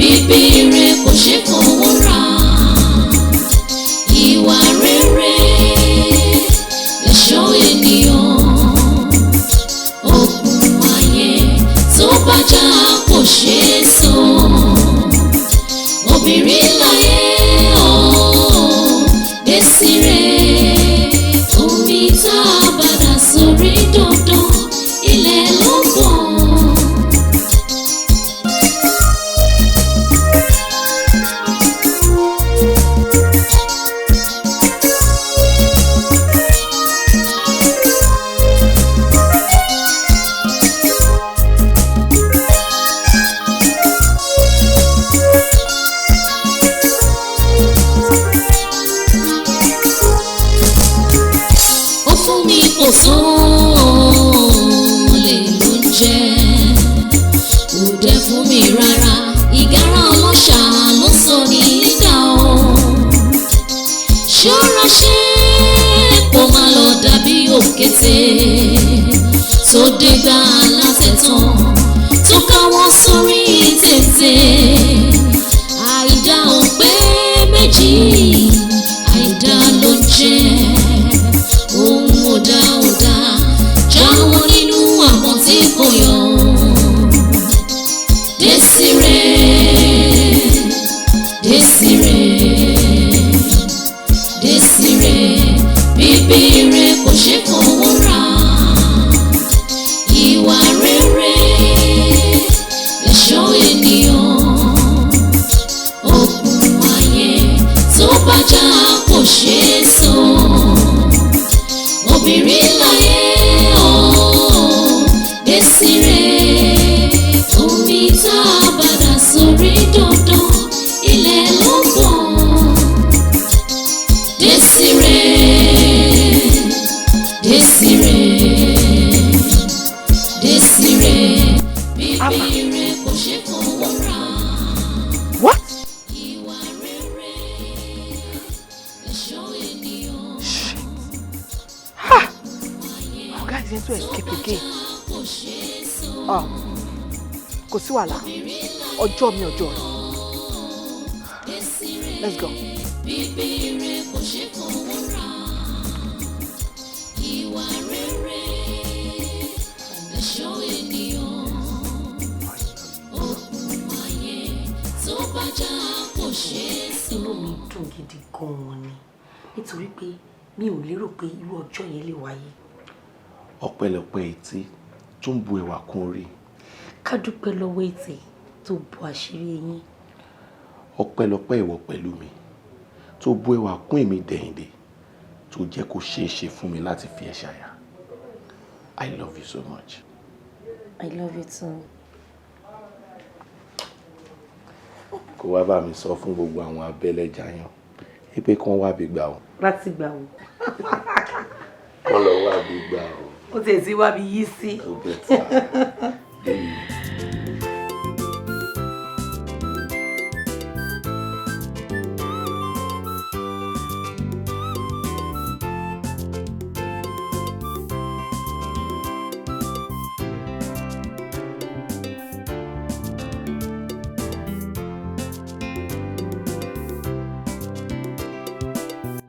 Bíbí rẹ kò ṣe fowó rà. Ìwà rere lẹ̀ṣọ́ ènìyàn. Okùn ayé tó bá já kò ṣe é so. Obìnrin láyé ooo, Desire. Omi tá a bá dà sórí dandan, ilẹ̀ ló bọ̀. Ó fún mi kò sóò lè ló ń jẹ, kò dẹ̀ fún mi rárá. Ìgárá ọlọ́ṣà ló sọ ní ìdá o. Ṣọ́ra ṣe kó má lọ dàbí òkété tó dégbà látẹ̀tàn tó káwọ́ sórí tètè. Àìdá ò pé méjì, àìdá ló ń jẹ́. Ohun ò dá ò dá, jáwọ́ nínú àwọn tí kò yọ. Desire, Desire, Desire, bíbí rẹ kò ṣe fowó rà. Ìwà rere lẹ̀ṣọ́ ènìyàn. Okùn ayé tó bá já kò ṣe é so. Obìnrin láyé ooo, Desire. Omi tá a bá dà sórí dandan, ilẹ̀ ló bọ̀. Desire, Desire, Desire, bíbí rẹ kò ṣe fowó rà. What? Ìwà rere lẹ̀ṣọ́ ènìyàn. Ha! Ọ̀gá is going to escape again. Kò ṣe é so. Ah, kò sí wàhálà. Ọjọ́ mi, ọjọ́ rẹ̀. Let's go. Bíbí rẹ kò ṣe fowó rà. Ìwà rere lẹ̀ṣọ́ ènìyàn. Okùn ayé tó bá já kò ṣe é so. Inú mi dùn gidi gan-an ni, nítorí pé mi ò lérò pé irú ọjọ́ yẹn lè wáyé. Ọpẹ́lọpẹ́ etí tó ń bu ẹwà kún orí. Ká dúpẹ́ lọ́wọ́ ètè tó bu àṣírí eyín. Ọpẹ́lọpẹ́ ìwọ pẹ̀lú mi tó bu ẹwà kún èmi Dẹ̀yìndé, tó jẹ́ kó ṣeé ṣe fún mi láti fi ẹ́ ṣàyà. I love you so much. I love you too. Kó wá bá mi sọ fún gbogbo àwọn abẹ́lẹ́jà yan pé kán wá bí gbà o. Láti gbà wò. Kán lọ wá bí gbà o. Ó tiẹ̀ sí wá bí yí sí. Ó better. Baby.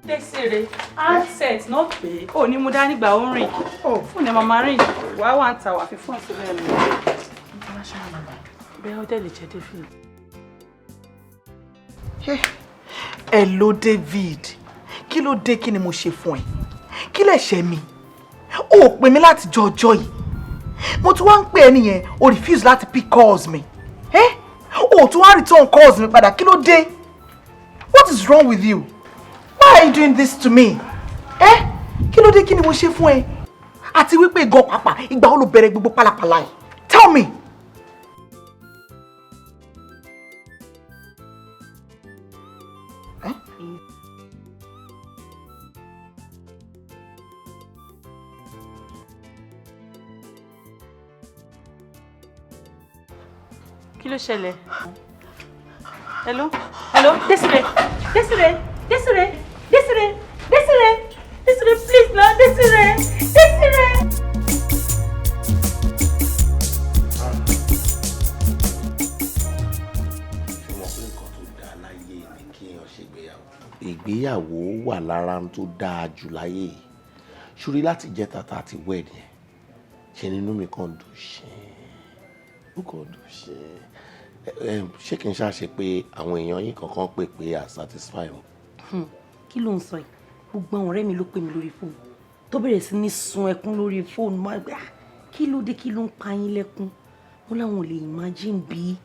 Desire, handset náà pé ò ní mú dání gbà, ó rìn fóònù ẹ̀, máa rìn wá wà ń ta wà fi fóònù sílẹ̀ nù. International number bẹ́ẹ̀, ó dẹ̀ lè jẹ́ David. Hello David, kí ló dé? Kí ni mo ṣe fún ẹ? Kí lẹ̀ṣẹ̀ mi? O ò pè mí láti jọ ọjọ́ yìí. Mo tún wá ń pè ẹ́ nìyẹn, o refuse láti pick calls mi. Ẹ́, o ò tún wá return calls mi padà. Kí ló dé? What is wrong with you? Why are you doing this to me? Ẹ́, kí ló dé? Kí ni mo ṣe fún ẹ? Àti wípé gan pàápàá, ìgbà wo ló bẹ̀rẹ̀ gbogbo pálapàla yìí? Tell me. Eh? Kí ló ṣẹlẹ̀? Hello, hello, Desire, Desire, Desire, Desire, Desire, Desire, please na, Desire, Desire. Ìgbéyàwó wà lára ohun tó dáa jù láyé yìí. Ṣúrí láti jẹ́ tata àti wed yẹn, ṣe nínú mi kàn dùn ṣe, ó kàn dùn ṣe. Ṣé kí n ṣàṣe pé àwọn èèyàn yín kankan pè pé à satisfy wọn? Kí ló ń sọ yìí? Gbogbo àwọn ọ̀rẹ́ mi ló pè mí lórí fóònù tó bẹ̀rẹ̀ sí ní sun ẹkún lórí fóònù. Máa gbé, "Ah, kí ló dé? Kí ló ń pa yín lẹ́kún?" Wọ́n láwọn ò lè imagine bí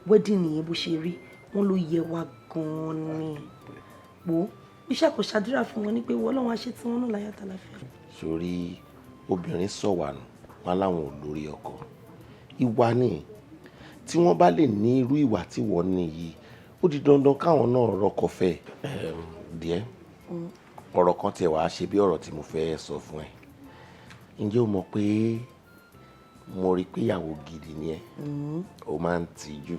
wedding yẹn bó ṣe rí. Wọ́n ló yẹ wá gan-an ni. Wò ó, iṣẹ́ kò ṣàdúrà fún wọn ní pé wọ́n lọ́wọ́ ṣe tí wọ́n náà láyà tàlàfíà. Sórí obìnrin sọ̀wànù, wọn láwọn ò lórí ọkọ. Ìwà ni. Tí wọ́n bá lè ní irú ìwà tí wọ́n ní yìí, ó di dandan káwọn náà rọ́kọ fẹ́ díẹ̀. Ọ̀rọ̀ kan tiẹ̀ wàá ṣe bí ọ̀rọ̀ tí mo fẹ́ sọ fún ẹ. Ǹjẹ́ o mọ̀ pé mo rí pé ìyàwó gidi ni ẹ? O máa ń tijú,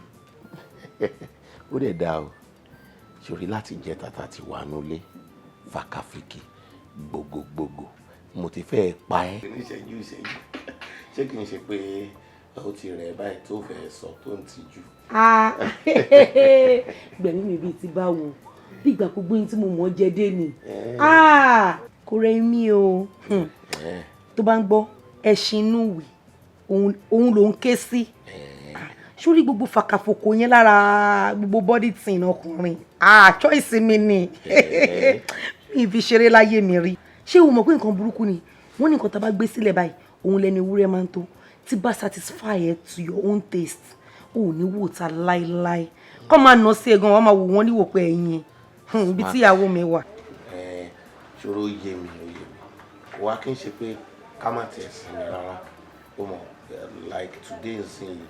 ó dẹ̀ dáa o. Sórí láti jẹ́ tata ti wà nulẹ̀ fàkàfìkì gbogbogbò, mo ti fẹ́ pa ẹ́. Níṣẹ́jú ìṣẹ́jú, ṣé kì í ṣe pé ó ti rẹ̀ báyìí tó fẹ́ sọ tó ń tijú? Gbẹ̀mí mi bíi ti báwo? Bí ìgbà gbogbo yín tí mo mọ̀ ọ́ jẹ dé ni kò rẹ̀ mí o. Tó bá ń gbọ́ ẹṣin inú ìwé, òun ló ń ké sí. Sórí gbogbo fàkàfòkò yẹn lára gbogbo body tin ọkùnrin, choice mi ni. Mi fi ṣeré láyé mi rí. Ṣé o mọ̀ pé nǹkan burúkú ni wọ́n ní nǹkan tá a bá gbé sílẹ̀ báyìí, òun lẹnu ewúrẹ́ máa ń tó. Tí bá satisfy ẹ to your own taste, o ò ní wò ta láéláé. Kọ́ máa nà sí ẹ gan, wọ́n máa wò wọ́n níwò pé ẹ̀yin ibi tí ìyàwó mi wà. Ṣòro yé mi, ó yé mi. Wá kí n ṣe pé ká má tiẹ̀ sinmi rárá. Ó mọ̀, like today nsìnyí,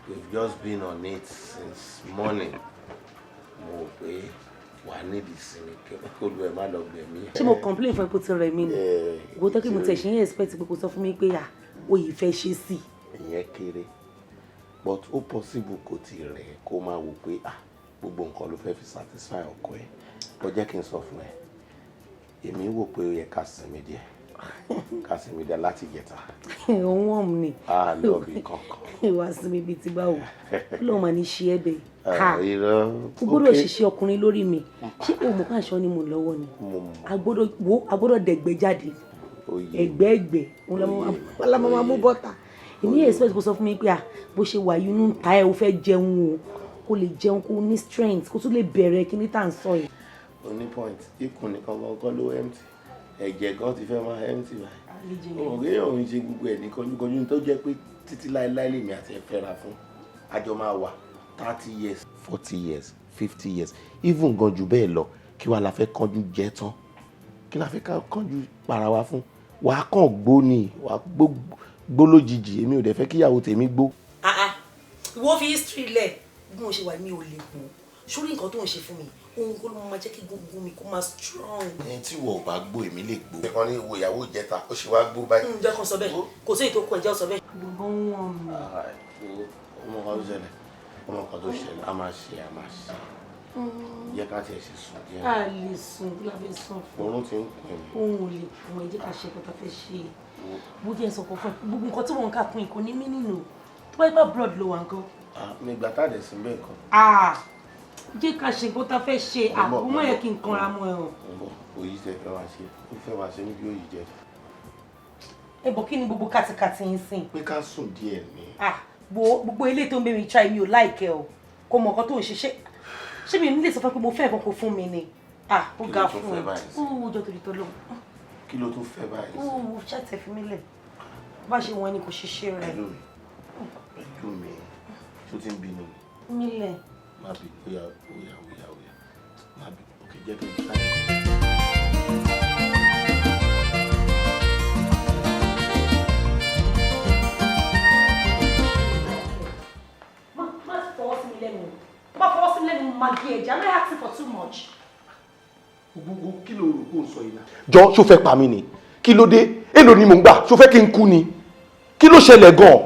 we've just been on it since morning. Mo rò pé wà nídìí sinmi kí olú ẹ má lọ gbẹ̀mí. Ṣé mo complain fún ẹ kó ti rẹ̀ mí ni? Ìwọ tó kí mo tẹ̀ ṣe ń expect pé kó sọ fún mi pé à ó yìí fẹ́ ṣe sí. Ìyẹn kéré, but ó possible kó ti rẹ̀, kó máa wò pé ah, gbogbo nǹkan ló fẹ́ fi satisfy ọkọ ẹ̀. Kó jẹ́ kí n sọ fún ẹ, èmi wò pé ó yẹ ká sinmi díẹ̀, ká sinmi díẹ̀ láti jẹta. Òun wọ̀n ni. A lọ bí kankan. Ìwà sinmi bíi ti báwo? Lóun máa ní ṣe é bẹ́ẹ̀. Irọ́. O gbọ́dọ̀ ṣiṣẹ́ ọkùnrin lórí mi. Ṣé o mọ̀ ká aṣọ ni mo lọ́wọ́ ni? A gbọ́dọ̀ wo, a gbọ́dọ̀ dẹ̀gbẹ́ jáde, ẹ̀gbẹ́ ẹ̀gbẹ́ òun la máa mú bọ́tà. Èmi expect kó sọ fún mi pé à bó ṣe wà inú ń ta ẹ, o fẹ́ jẹun o, kó lè jẹun, kó ní strength, kó tún lè bẹ̀rẹ̀ kíní tá à ń sọ yìí. O ní point. Ikùn nìkan kankan ló empty, ẹ̀jẹ̀ gan ti fẹ́ máa empty báyìí. Òun kì í òun ṣe gbogbo ẹ̀ ní kọjúkọjú tó jẹ́ pé títí láéláé lèmi àti ẹ̀ fẹ́ra fún àjọ máa wà 30 years, 40 years, 50 years, even gan jù bẹ́ẹ̀ lọ. Kí wàá la fẹ́ kánjú jẹ́ tán? Kí la fẹ́ kánjú para wa fún? Wàá kàn gbó ni, wàá gbó gbó lójijì. Èmi ò dẹ̀ fẹ́ kíyàwó tèmi gbó. Ìwọ fi history lẹ̀. Bí mo ṣe wà, mi ò lè gbó. Sórí nǹkan tó ń ṣe fún mi, òun kó ló máa jẹ́ kí gbogbo mi kó máa strong. Ẹni tí wọ́n ò bá gbó, èmi lè gbó. Ẹ̀kan ní wo ìyàwó ìjẹta, ó ṣe wá gbó báyìí. Ǹjẹ́ kan sọ bẹ́ẹ̀? Kò sí èyí tó kọ ẹ̀jẹ̀ sọ bẹ́ẹ̀. Gbogbo wọn mi. Ọmọ kan tó ṣẹlẹ̀, ọmọ kan tó ṣẹlẹ̀, a máa ṣe, a máa ṣe. Jẹ́ ká tiẹ̀ ṣe sùn díẹ̀. A lè sùn, kí la fẹ́ sùn fún? Oorun ti ń kùn mí. Òun ò lè kùn ẹ. Jẹ́ ká ṣe nǹkan tá a fẹ́ ṣe. Bó jẹ́ sọ fún ẹ, gbogbo nǹkan tí wọ́n ń kà kún ìkò ní mí nínú tó bá yẹ bá blood ló wà nǹkan. Nígbà tá a dẹ̀ sí bẹ́ẹ̀ kan. Jẹ́ ká ṣe nǹkan tá a fẹ́ ṣe. Àbò má yẹ kí n kanra mọ́ ẹ o. Òyì tẹ fẹ́ wá ṣe, ó fẹ́ wá ṣe níbi òyì jẹ. Ẹ bọ̀, kí ni gbogbo kàtìkàtì yín sìn? Pé ká sùn díẹ̀ ni. Gbogbo ilé tó ń bẹ mi try, mi ò like ẹ o. Kò mọ̀ nǹkan tó ń ṣe. Ṣé mi ní lè sọ fún pé mo fẹ́ nǹkan kó fún mi ni? Ó ga fún ẹ. Ó jọ torí tọ́lọ́. Kí ló tún fẹ́ báyìí? Ó ṣàtẹ̀ fi mí lẹ̀. Bá ṣe wọn ni kò ṣiṣẹ́ rẹ̀. Pẹ̀lú mi, pẹ̀lú mi, tó ti ń bínú ni. Mi lẹ̀. Má bínú, ó yá, ó yá, ó yá, ó yá, má bínú. Ok, jẹ́ kí n try. Má fọwọ́ sí mi lẹ́nu. Má fọwọ́ sí mi lẹ́nu, máa gé ẹ̀jẹ̀. I'm not asking for too much. Gbogbo kí ló rò kó ń sọ yìí náà? Jọ, ṣó fẹ́ pa mí ni? Kí ló dé? Èló ni mò ń gbà? Ṣó fẹ́ kí n kú ni? Kí ló ṣẹlẹ̀ gan-an?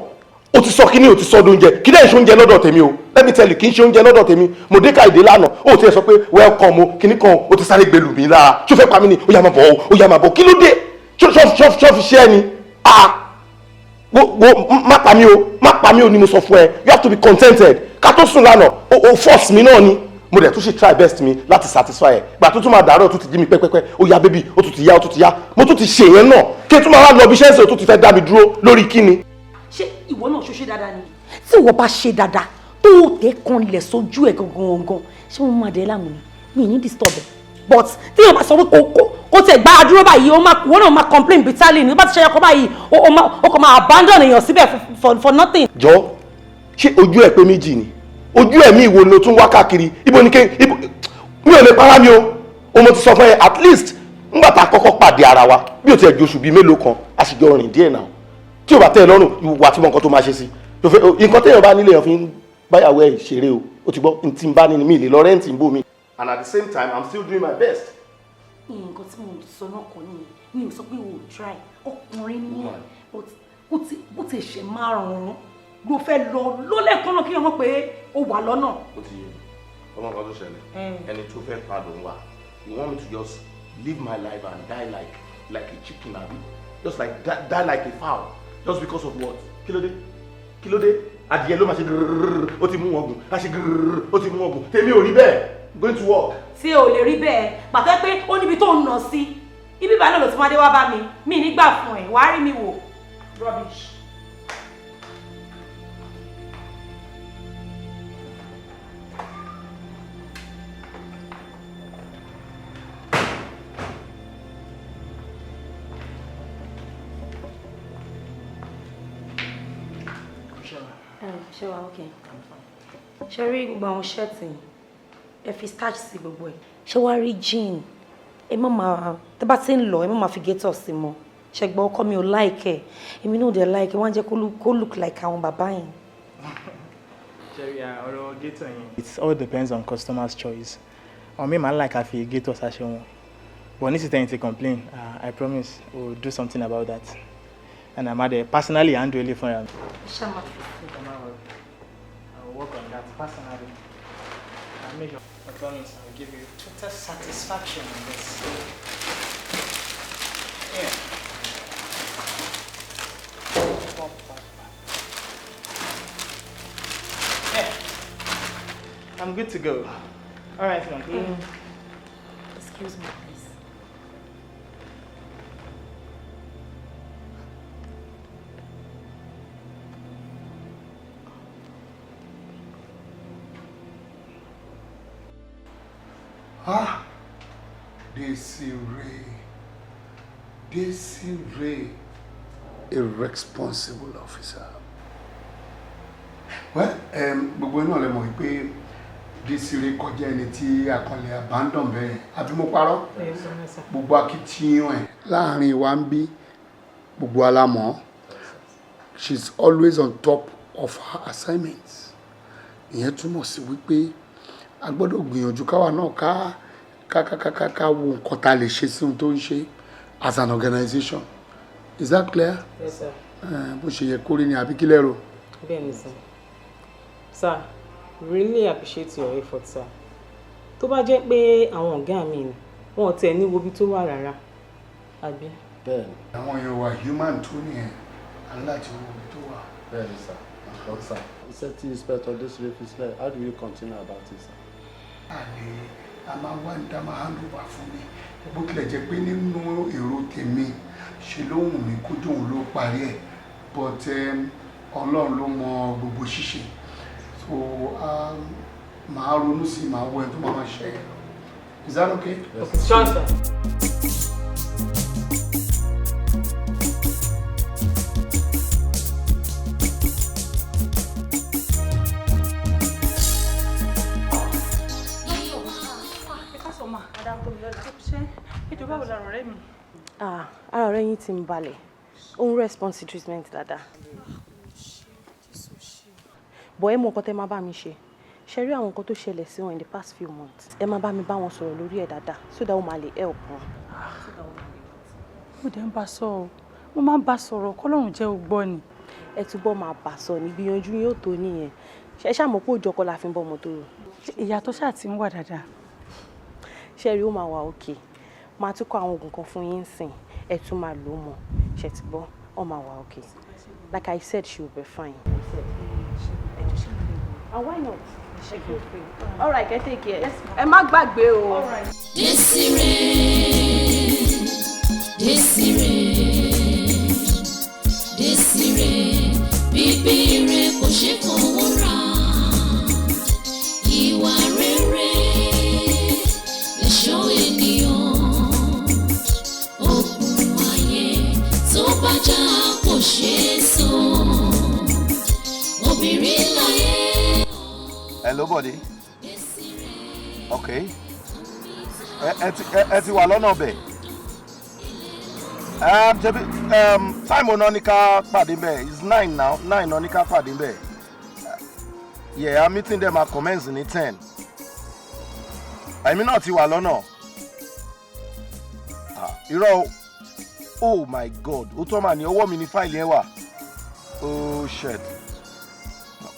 O ti sọ kí ni, o ti sọ oúnjẹ. Kí lẹ́yìn ṣe oúnjẹ lọ́dọ̀ tèmi o? Let me tell you, kì í ṣe oúnjẹ lọ́dọ̀ tèmi. Mo dé káìdé lánàá, o ti ẹ sọ pé welcome o, kíní kan, o ti sáré gbẹlù mí lára. Ṣó fẹ́ pa mí ni? Ó yá, máa bọ̀ o, ó yá, máa bọ̀. Kí ló dé? Ṣó fi ṣe ẹ ni? Ah, wo wo, má pa mí o, má pa mí o ni mo sọ fún ẹ. You have to be contented. Ká tó sùn lánàá, o force mi náà ni. Mo dẹ̀ tún ṣe try best mi láti satisfy ẹ̀. Gbà tó tún máa dàárọ̀, tún ti jí mi pẹ́pẹ́pẹ́, ó yá baby, ó tún ti yá, ó tún ti yá. Mo tún ti ṣe yẹn náà, kí n tún máa wá lọ bí iṣẹ́ ń sè, ó tún ti fẹ́ dá mi dúró lórí kíni? Ṣé ìwọ náà ṣó ṣe dáadáa ni? Tí ìwọ bá ṣe dáadáa, tó o tẹ́ kan lẹ̀ sójú ẹ̀ gangan gangan, ṣé mo máa dẹ́ láàmú ni? Mi ní disturb ẹ̀. But tí yóò bá sọ pé kó tẹ̀ gbára dúró báyìí, ó máa wọ́n náà máa complain bitterly ní. Bá ti ṣe ẹyọkọ báyìí, ó kàn máa abandon èèyàn síbẹ̀ for nothing. Jọ, ṣé ojú ẹ pé méjì ni? Ojú ẹ̀mí ìwo ló tún wá káàkiri? Ibo ni ké ibo? Mi ò lè para mi o. O mo ti sọ fún ẹ, at least ńgbà tá a kọ́kọ́ pàdé ara wa, bí o ti ẹ̀ ju oṣù bíi mélòó kan, a sì jọ rìn díẹ̀ náà. Tí o bá tẹ́ ẹ lọ́rùn, ìwà tí mo nǹkan tó máa ṣe sí nǹkan téèyàn bá nílé, èèyàn fi ń báyàwó ẹ̀ ṣeré o. O ti gbọ́ n tí n bá ní ni mi lè lọ rent ń bò mí. And at the same time, I'm still doing my best. Nǹkan tí mo sọ náà kọ́ nìyẹn. Mi ò sọ pé o ò try. Ọkùnrin ni ẹ, but bó ti ṣe márùn-ún ló fẹ́ lọ lólẹ́kan náà, kí wọ́n mọ̀ pé o wà lọ́nà. Ó ti yé mi. Ọmọ kan tó ṣẹlẹ̀, ẹni tó fẹ́ pa ló ń wá. You want me to just live my life and die like a chicken, abi just like die like a fowl, just because of what? Kí ló dé? Kí ló dé? Adìyẹ ló máa ṣe gírírírírì, ó ti mú wọn gùn, á ṣe gírírírì, ó ti mú wọn gùn. Tèmi ò rí bẹ́ẹ̀. I'm going to work. Tí o lè rí bẹ́ẹ̀, pàtó pé ó níbi tó ń nà sí ibi ìbálò ló ti máa dé wá bá mi. Mi nígbà fún ẹ, wàá rí mi wò. Rubbish. Ṣé wàá okay? Ṣe rí gbogbo àwọn shirt yìí, ẹ fi starch sí gbogbo ẹ̀. Ṣé wàá rí jean, ẹ má máa tẹ́ bá ti ń lọ, ẹ má máa fi gator sí mọ́. Ṣe gbọ́? Ọkọ mi ò like ẹ̀, èmi náà dẹ̀ like ẹ̀. Wọ́n á jẹ́ kó look like àwọn bàbá yẹn. Jerry, ọ̀rọ̀ gator yẹn, it all depends on customer's choice. Àwọn míì máa ń like àfi gator sáṣẹ wọn. But nísìsiyìí tẹ́yìn ti complain, I promise we will do something about that. And I'm at personally handle ilé fúnra mi. Ṣá máa fi sí. I will work on that personally. I'll make sure. I promise I will give you total satisfaction on this. Yeah. Pop, pop, pop. Yeah. I'm good to go. All right, monkey. Excuse me, please. Ah, Desiree, Desiree, a responsible officer. Well, gbogbo náà lè mọ̀ pé Desiree kọjá ẹni tí a kàn lè abandon bẹ́ẹ̀, àbí mo parọ́? Gbogbo akitiyan ẹ̀ láàrin wa ń bí, gbogbo alámọ̀. She's always on top of her assignments. Ìyẹn túmọ̀ sí wípé a gbọ́dọ̀ gbìyànjú káwa náà ká wo nǹkan tá a lè ṣe sí ohun tó ń ṣe as an organization. Is that clear? Yes, sir. Bó ṣe yẹ kó rí ni, àbí kí lẹ rò? Bẹ́ẹ̀ni, sir. Sir, really appreciate your effort, sir. Tó bá jẹ́ pé àwọn ọ̀gá mi ni, wọn ò tẹ̀ ní wo ibi tó wà rárá. Àbí? Bẹ́ẹ̀ni. Àwọn èèyàn wà human tó nìyẹn, a ní láti wo ibi tó wà. Bẹ́ẹ̀ni, sir. But sir, iṣẹ́ tí Inspector Desire fi sílẹ̀, how do you continue about it, sir? Àlè a máa wá ní dá máa hand over fún mi. Bó tilẹ̀ jẹ́ pé nínú èrò tèmi, ṣe ló wù mí kójú òun ló parí ẹ̀, but Ọlọ́run ló mọ gbogbo ṣíṣe, so màá ronú sí i, màá wọ ẹni tó máa ṣe é. Is that okay? Yes. Okay, sure, sir. Ìjọba, báwo la ọ̀rẹ́ mi? Ah, ara ọ̀rẹ́ yín ti ń balẹ̀. Ó ń response to treatment dáadáa. But ẹ mọ nǹkan tẹ́ máa bá mi ṣe. Ṣe rí àwọn nǹkan tó ṣẹlẹ̀ sí wọn in the past few months, ẹ máa bá mi bá wọn sọ̀rọ̀ lórí ẹ̀ dáadáa, so that ó máa lè help wọn. Mo dẹ̀ ń bá sọ ọ́, mo máa ń bá sọ̀rọ̀, kọ́lọ́run jẹ́ ó gbọ́ ni. Ẹ túbọ̀ máa bà sọ ní, gbìyànjú yóò tó nìyẹn. Ṣe ṣáà mọ̀ pé òjò kọ́ la fi ń bọ́ ọmọ tó rò. Ìyàtọ̀ ṣáà ti ń wà dáadáa. Ṣe rí, ó máa wà òkè. Máa tún kọ àwọn oògùn kan fún yín sìn, ẹ tún máa lò ó mọ́. Ṣe ti gbọ́? Ó máa wà òkè. Like I said, she will be fine. And why not? All right, kẹ́ take care. Ẹ má gbàgbé o. Desire, Desire, Desire, bíbí rẹ kò ṣe fowó rà. Ìwà rere lẹ̀ṣọ́ ènìyàn. Okùn ayé tó bá já kò ṣe é so. Obìnrin láyé. Hello, buddy. Okay. Ẹ ti wà lọ́nà ọbẹ̀. Ṣebí time ọ̀nà ní ká pàdé bẹ́ẹ̀. It's 9 now. 9 náà ní ká pàdé bẹ́ẹ̀. Yeah, our meeting them are commence ní 10. Èmi náà ti wà lọ́nà. Ah, irọ́ o. Oh my God, ó tọ́ mà ní ọwọ́ mi ní fáìlì yẹn wà. Oh shit.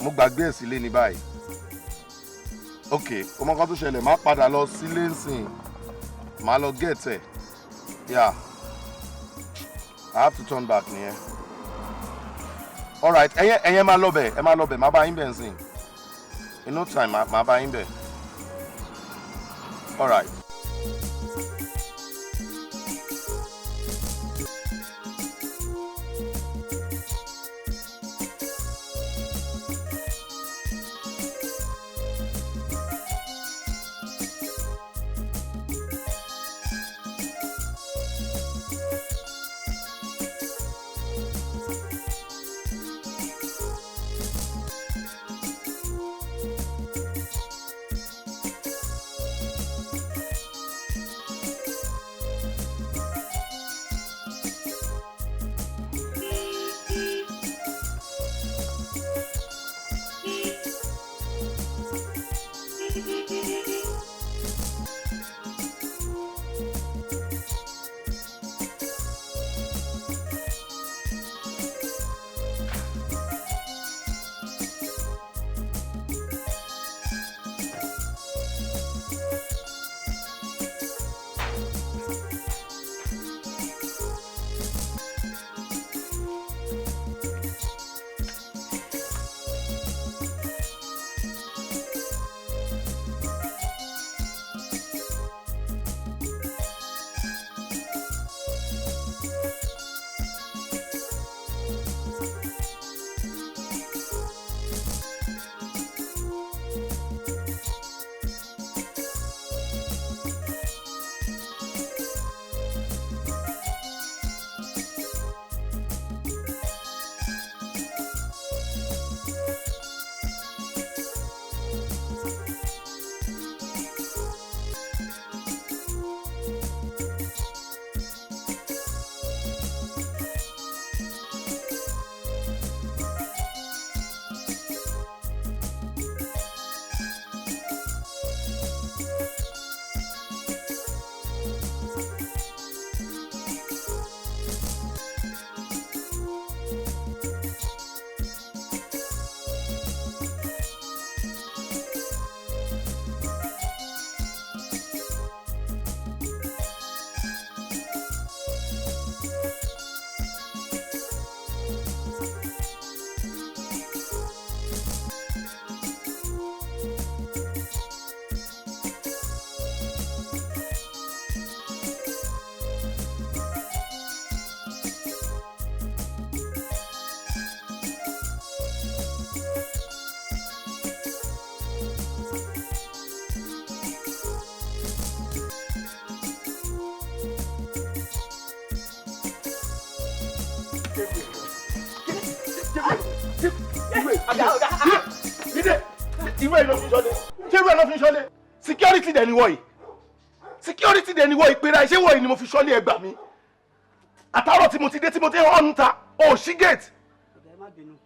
Mo gbàgbé ẹ̀ sílé ní báyìí. Ok, ọmọ kan tó ṣẹlẹ̀, má padà lọ sílé nsìn. Má lọ get ẹ̀. Yeah. I have to turn back nìyẹn. All right, ẹ̀yin máa lọ bẹ̀, ẹ máa lọ bẹ̀, má bá yín bẹ̀ nsìn. In no time, má bá yín bẹ̀. All right. Security dẹ̀ ni wọ̀ yìí. Security dẹ̀ ni wọ̀ yìí pera ṣé wọ̀ yìí ni mo fi ṣọ́lé ẹgbàá mi. Àtàárọ̀ tí mo ti dé tí mo ti hàn ta ò ṣí gate.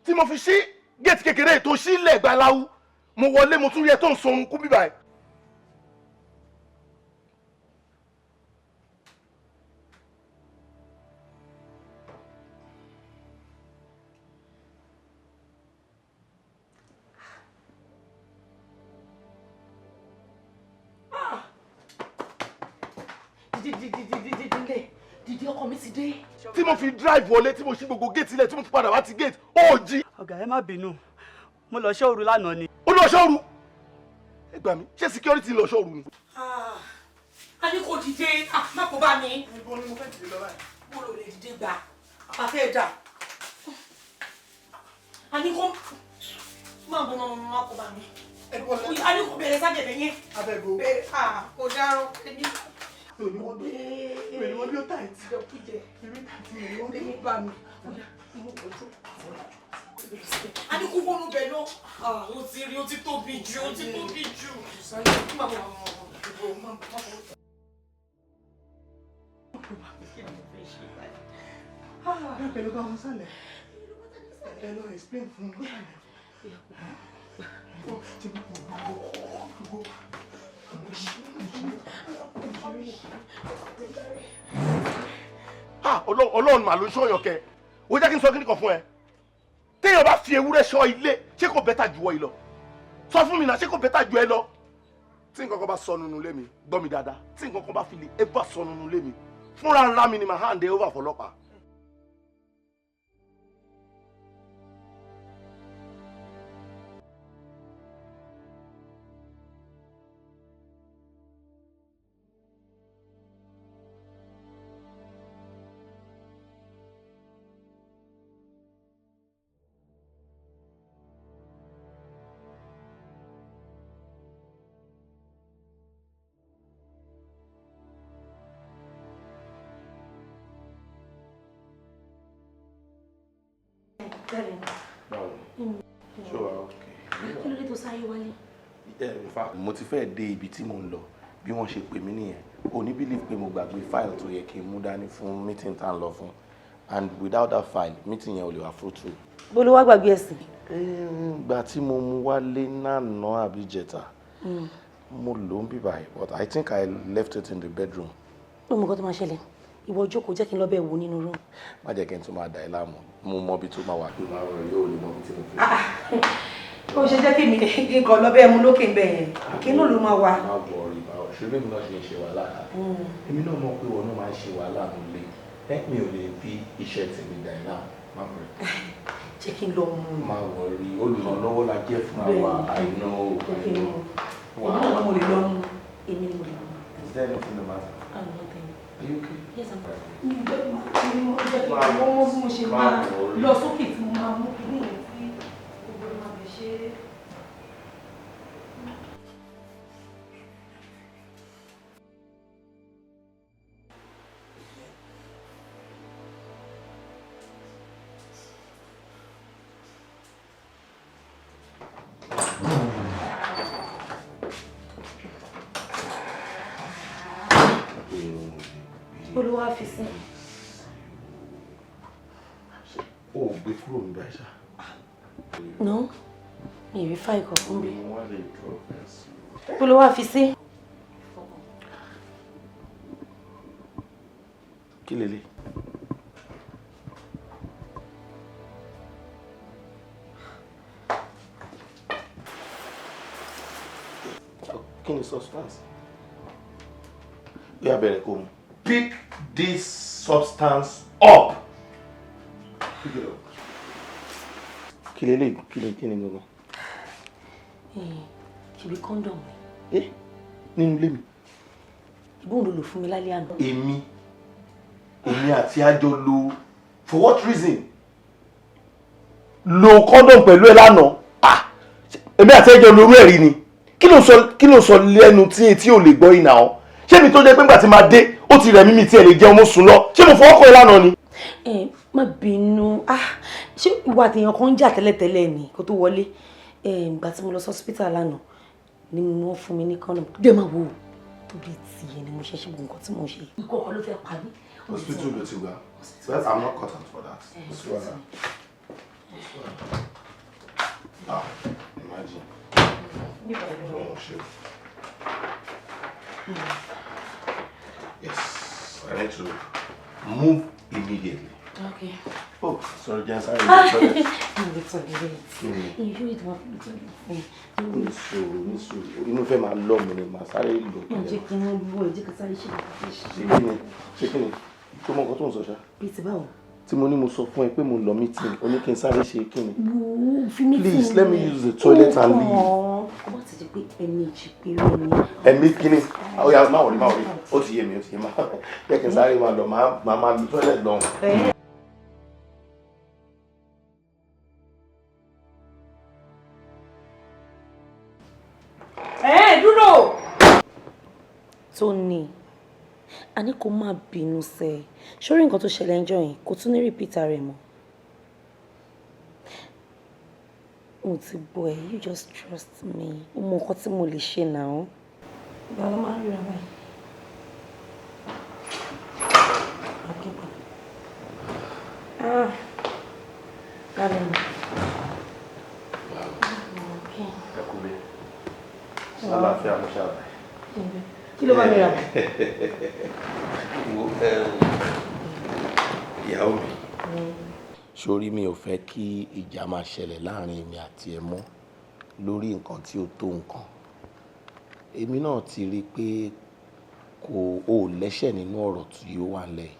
Tí mo fi ṣí gate kékeré tó ṣí ilẹ̀ gbaláwú. Mo wọlé mo tún rí ẹ tó ń sun orun kú bíbá ẹ. Dìde ọkọ mi ti dé. Tí mo fi drive wọlé tí mo ṣí gbogbo gate ilẹ̀ tí mo fi padà wá ti gate ó jí. Ọ̀gá ẹ má bínú, mo lọ ṣọ́ òru lánàá ni. Ó lọ ṣọ́ òru? Ẹ gbà mí, ṣé security lọ ṣọ́ọ̀rù ni? A ní kò dìde, má kó bá mi. Ibo ni mo fẹ́ dìde lọ báyìí? Mo lò lè dìde gbà, pàtẹ́ ẹ̀dá. A ní kó má bọ̀, má kó bá mi. A ní kò bẹ̀rẹ̀ sábẹ̀bẹ̀ yẹn. Abẹ́go. Kò dárò èmi. Mi ò ní wọ́n bí. Mi ò ní wọ́n bí ó tà ìtì. Mi ò ní bá mi. A ní kó wọnú bẹ̀ náà. Ó ti rí, ó ti tóbi jù, ó ti tóbi jù. Má bọ̀, má bọ̀, má bọ̀. Ẹ pẹ̀lú bá wọn sálẹ̀. Ẹ lọ explain fún wọn sálẹ̀. Ti gbogbo. Ọlọ́run mà ló ń ṣọ́yàn kẹ. Ó jẹ́ kí n sọ kíni kan fún ẹ. Téèyàn bá fi ewúrẹ́ ṣọ́ ilé, ṣé kò bẹ́tà ju ọ yìí lọ? Sọ fún mi náà, ṣé kò bẹ́tà ju ẹ lọ? Tí nǹkan kan bá sọnù nínú ilé mi, gbọ́ mi dáadáa. Tí nǹkan kan bá fi lè ever sọnù nínú ilé mi, fúnra ńlá mi ni màá hand over fọlọ́pàá. Kí ló dé tó sáré wálé? In fact, mo ti fẹ́ dé ibi tí mo ń lọ bí wọ́n ṣe pè mí nìyẹn. O ní believe pé mo gbàgbé file tó yẹ kí n mú dání fún meeting tá à ń lọ fún, and without that file meeting yẹn ò lè wà fruitful. Bó ló wá gbàgbé ẹ̀sìn? Ìgbà tí mo mú wálé nánà àbí jẹta, mo lò ń bí báyìí, but I think I left it in the bedroom. Ó mọ nǹkan tó máa ṣẹlẹ̀, ìwọ jókòó, jẹ́ kí n lọ bẹ́ẹ̀ wò nínú room. Má jẹ́ kí n tún máa dà ẹ́ láàmú, mo mọ ibi tó máa wà. Máa rọ̀ yóò lè mọ ibi tí mo fi. Ó ṣe jẹ́ kí mi kí n kàn lọ bẹ́ẹ̀ mú lókè bẹ́ẹ̀ yẹn, kí náà ló máa wà. Má wọrí, má wọrí, ṣùgbọ́n èmi náà ṣe ń ṣe wàhálà. Èmi náà mọ̀ pé wọn náà máa ń ṣe wàhálà nílé. Mi ò lè fi iṣẹ́ tèmi dà ẹ́ láàmú, má wọrí. Jẹ́ kí n lọ mú. Má wọrí, olùrànlọ́wọ́ la jẹ́ fúnra wa. I know, I know. Èmi náà mo lè lọ mú. Èmi ni mo lè lọ mú. Is there anything the matter? I'm nothing. Are you okay? Yes, I'm fine. Mi ò jẹ́ kí wọ́n mọ bí mo ṣe máa lọ sókè tí mo máa mú kí ní ìyẹn tí gbogbo ẹ̀ máa fi ṣe é. Olúwa fi sí. O ò gbé kúrò nígbà ìṣá. No, mi ì rí fáìlì kankan bí. Wọ́n lè drop ẹ̀ sí. Olúwa fi sí. Kí lélẹ̀? Kí ni substance? Ó yá, bẹ̀rẹ̀ kó mu. Pick this substance up. Pick it up. Kí lélẹ̀? Kí ni kí ni gangan? Ṣebí condom ni. Eh, nínú ilé mi. Ìbọn ló lò fún mi lálẹ́ àná. Èmi àti àjọ lo, for what reason? Lo condom pẹ̀lú ẹ lánàá. Ah, èmi àti ẹjọ́ lorú ẹ̀ rí ni. Kí ló sọ lẹ́nu tí etí ò lè gbọ́ yìí náà? Ṣé mi tó jẹ́ pé ńgbà tí máa dé, ó ti rẹ̀ mí, mi tí ẹ lè jẹun, mo sùn lọ. Ṣé mo fọwọ́ kàn ẹ́ lánàá ni? Ẹ má bínú. Ah, ṣé ìwà àtẹ̀yàn kan ń jà tẹ́lẹ̀tẹ́lẹ̀ ni kó tó wọlé? Ìgbà tí mo lọ sí hospital lánàá ni wọ́n fún mi ní condom. Dé máa wò ó, torí tiẹ̀ ni mo ṣe ṣe gbogbo nǹkan tí mo ṣe. Ikú ọkọ ló fẹ́ pa mí. Hospital ló ti gbà. Well, I'm not cut out for that. Ah, imagine. Oh, shit. Yes, I need to move immediately. Okay. Oh, sorry, Jens, I need the toilet. No, the toilet. You need to have the toilet. Ní sùúrù, ní sùúrù, inú fẹ́ máa lọ mi ni màá sáré lò. Jẹ́ kí n wọ, jẹ́ kí n sáré ṣe Ṣé kí ni? Ṣé kí ni? Ṣé o mọ nǹkan tó ń sọ ṣá? Bí ti báwo? Tí mo ní mo sọ fún ẹ pé mo lọ meeting, o ní kí n sáré ṣe kí ni? Wo fi meeting. Please, let me use the toilet and leave. Kó má ti di pé ẹ̀ẹ̀mejì péré ni. Ẹ̀mí kíni? Ó yá, má worry, má worry. Ó ti yé mi, ó ti yé mi. Jẹ́ kí n sáré máa lọ, máa máa lu toilet lọ́hùn. Ẹ dúró. Tony, a ní kó má bínú sẹ́. Sórí nǹkan tó ṣẹlẹ̀ ń jọ yẹn, kò tún ní repeat ara ẹ̀ mọ́. Mo ti gbọ́ ẹ, you just trust me. Ó mọ nǹkan tí mo lè ṣe náà. Ìgbà ló máa ń ríra báyìí. Okay, bye. Ah, darling. Okay. Ẹ kú lé. Àlàáfíà mo ṣàbẹ̀. Kí ló bá mi rà? Wo, ìyàwó mi, sórí, mi ò fẹ́ kí ìjà máa ṣẹlẹ̀ láàrin èmi àti ẹ mọ́ lórí nǹkan tí ó tó nǹkan. Èmi náà ti rí i pé kò ó lẹ́ṣẹ̀ nínú ọ̀rọ̀ tí ó wà nílẹ̀ yìí.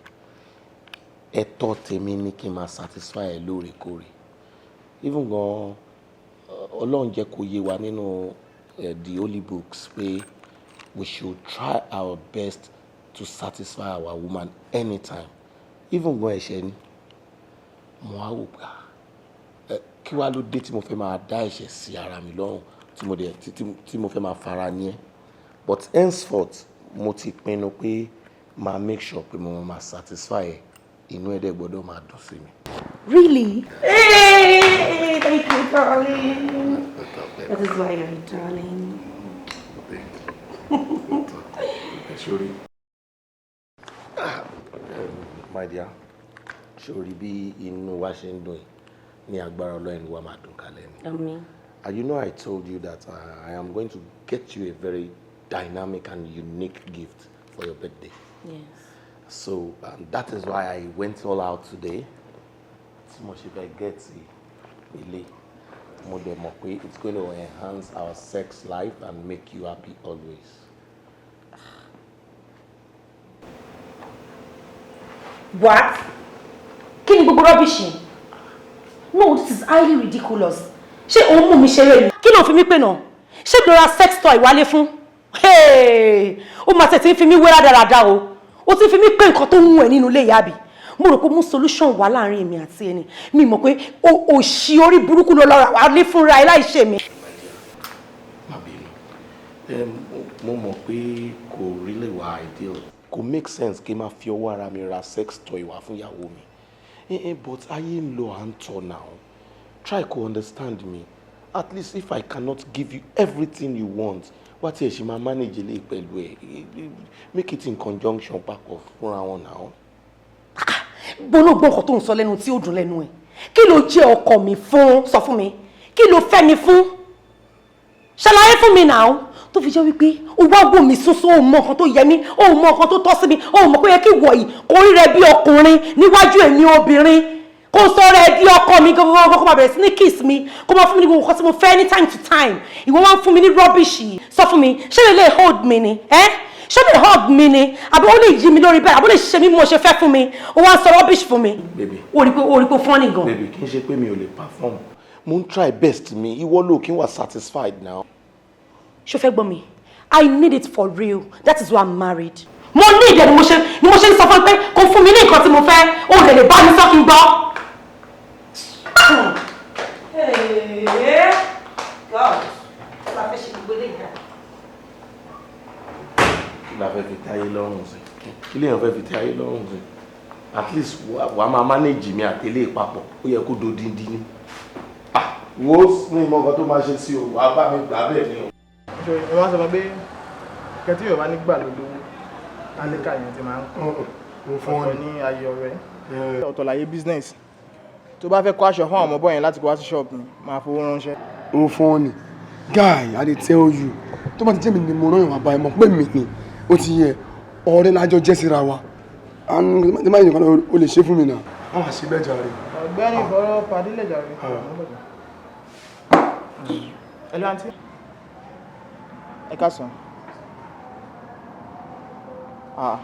Ẹ̀tọ́ tèmi ní kí n máa satisfy ẹ lóòrèkóòrè. Even gan, Ọlọ́run jẹ́ kó yé wa nínú the holy books pé we should try our best to satisfy our woman anytime. Even gan, ẹ̀ṣẹ̀ ni. Mo wá wò pé, ah, kí wá ló dé tí mo fẹ́ máa dá ẹ̀ṣẹ̀ sí ara mi lọ́rùn, tí mo dẹ̀ tí mo fẹ́ máa fara ní ẹ́? But henceforth, mo ti pinnu pé máa make sure pé mo máa satisfy ẹ. Inú ẹ̀ dẹ̀ gbọ́dọ̀ máa dùn sí mi. Really? Hey, thank you, darling. That is why you're a darling. Sorry. My dear, sórí bí inú wa ṣe ń dùn yìí, ní agbára Ọlọ́run, inú wa máa dùn kalẹ̀ ni. Àmín. And you know I told you that I am going to get you a very dynamic and unique gift for your birthday. Yes. So that is why I went all out today. Tí mo ṣe fẹ́ get ilé, mo dẹ̀ mọ̀ pé it's going to enhance our sex life and make you happy always. What? Kí ni gbogbo rubbish yìí? No, this is highly ridiculous. Ṣé òun mú mi ṣeré ni? Kí ló fi mí pè náà? Ṣé mi lọ ra sex toy wálé fún? Hey! Ó máa tẹ̀ tí ń fi mí wé rádaràda o. Ó ti fi mí pé nǹkan tó ń wù ẹ́ nínú ilé ìyá mi. Mo rò pé mú solution wá láàrin èmi àti ẹni. Mi mọ̀ pé òṣì orí burúkú ló lọ rà wálé fúnra ẹ láì ṣe mi. Má bínú. Mo mọ̀ pé kò really wà ideal. Kò make sense kí n máa fi ọwọ́ ara mi ra sex toy wá fún ìyàwó mi. But ayé ń lọ, à ń tọ̀ now. Try to understand me. At least if I cannot give you everything you want, wá tí ẹ ṣe máa manage ilé pẹ̀lú ẹ. Make it in conjunction, papọ̀ fúnra wọn now. Gbólógbó nǹkan tó ń sọ lẹ́nu tí ó dùn lẹ́nu ẹ̀. Kí ló jẹ́ ọkọ mi fún? Sọ fún mi. Kí ló fẹ́ mi fún? Ṣàlàyé fún mi náà. Tó fi jẹ́ wípé ó wá wò mí súnsún, ó mọ nǹkan tó yẹ mí, ó mọ nǹkan tó tọ́ sí mi, ó mọ̀ pé ó yẹ kí wọ̀ yìí kó rí rẹ bí ọkùnrin níwájú èmi obìnrin. Kó sọ rẹ di ọkọ mi gangan, kó máa bẹ̀rẹ̀ sí ní kiss mi, kó máa fún mi ní gbogbo nǹkan tí mo fẹ́ ní time to time. Ìwọ wá ń fún mi ní rubbish yìí. Sọ fún mi, ṣé lè lè hold mi ni? Ẹ́ ṣé lè hug mi ni? Àbí ó lè yí mi lórí bẹ́ẹ̀? Àbí ó lè ṣe mí bí mo ṣe fẹ́ fún mi? Ó wá ń sọ rubbish fún mi. Baby. Ó rí pé funny gan. Baby, kì í ṣe pé mi ò lè perform. Mo ń try best mi. Ìwọ ló kí n wà satisfied now. Ṣó fẹ́ gbọ́ mi? I need it for real. That is why I'm married. Mo ní ìdẹ̀ ni mo ṣe ń sọ fún ẹ pé kò fún mi ní nǹkan tí mo fẹ́. Ó lè bá mi sọ kí n gbọ́. God, la fẹ́ ṣe gbogbo eléyìí dá. Kí la fẹ́ fi tẹ́ ayé lọ́rùn sí? Kí lèèyàn fẹ́ fi tẹ́ ayé lọ́rùn sí? At least wàá máa manage mi àtẹlé papọ̀. Ó yẹ kó dodindi ni. Ah, wo, ní ìmọ̀ nǹkan tó máa ṣe sí o, wàá bá mi gbà bẹ́ẹ̀ ni o. Ṣé ẹ wá sọ fún pé kẹtí Yorùbá nígbà ló lówó tálíkà yẹn ti máa ń Mo fún ọ ọ̀tọ̀ ní ayọ̀ rẹ̀, ọ̀tọ̀ láyé business. Tó bá fẹ́ kó aṣọ fún àwọn ọmọ bọ́ yẹn láti kó wá sí shop mi, máa fowó ránṣẹ́. Ó fún ọ ni. Guy, I dey tell you, tó bá ti jẹ́ mi ni mo rán ìwà bá ẹ mọ̀ pé mi ni ó ti yẹ ọ̀rẹ́ lájọ jẹ́ síra wa, and tí máa yẹ nǹkan náà, o lè ṣe fún mi náà. Wọ́n máa ṣe bẹ́ẹ̀ jàre. Ọ̀gbẹ́ni, ìfọ̀rọ̀ padílẹ̀ jàre. Hello, aunty. Ẹ káàsán. Ah.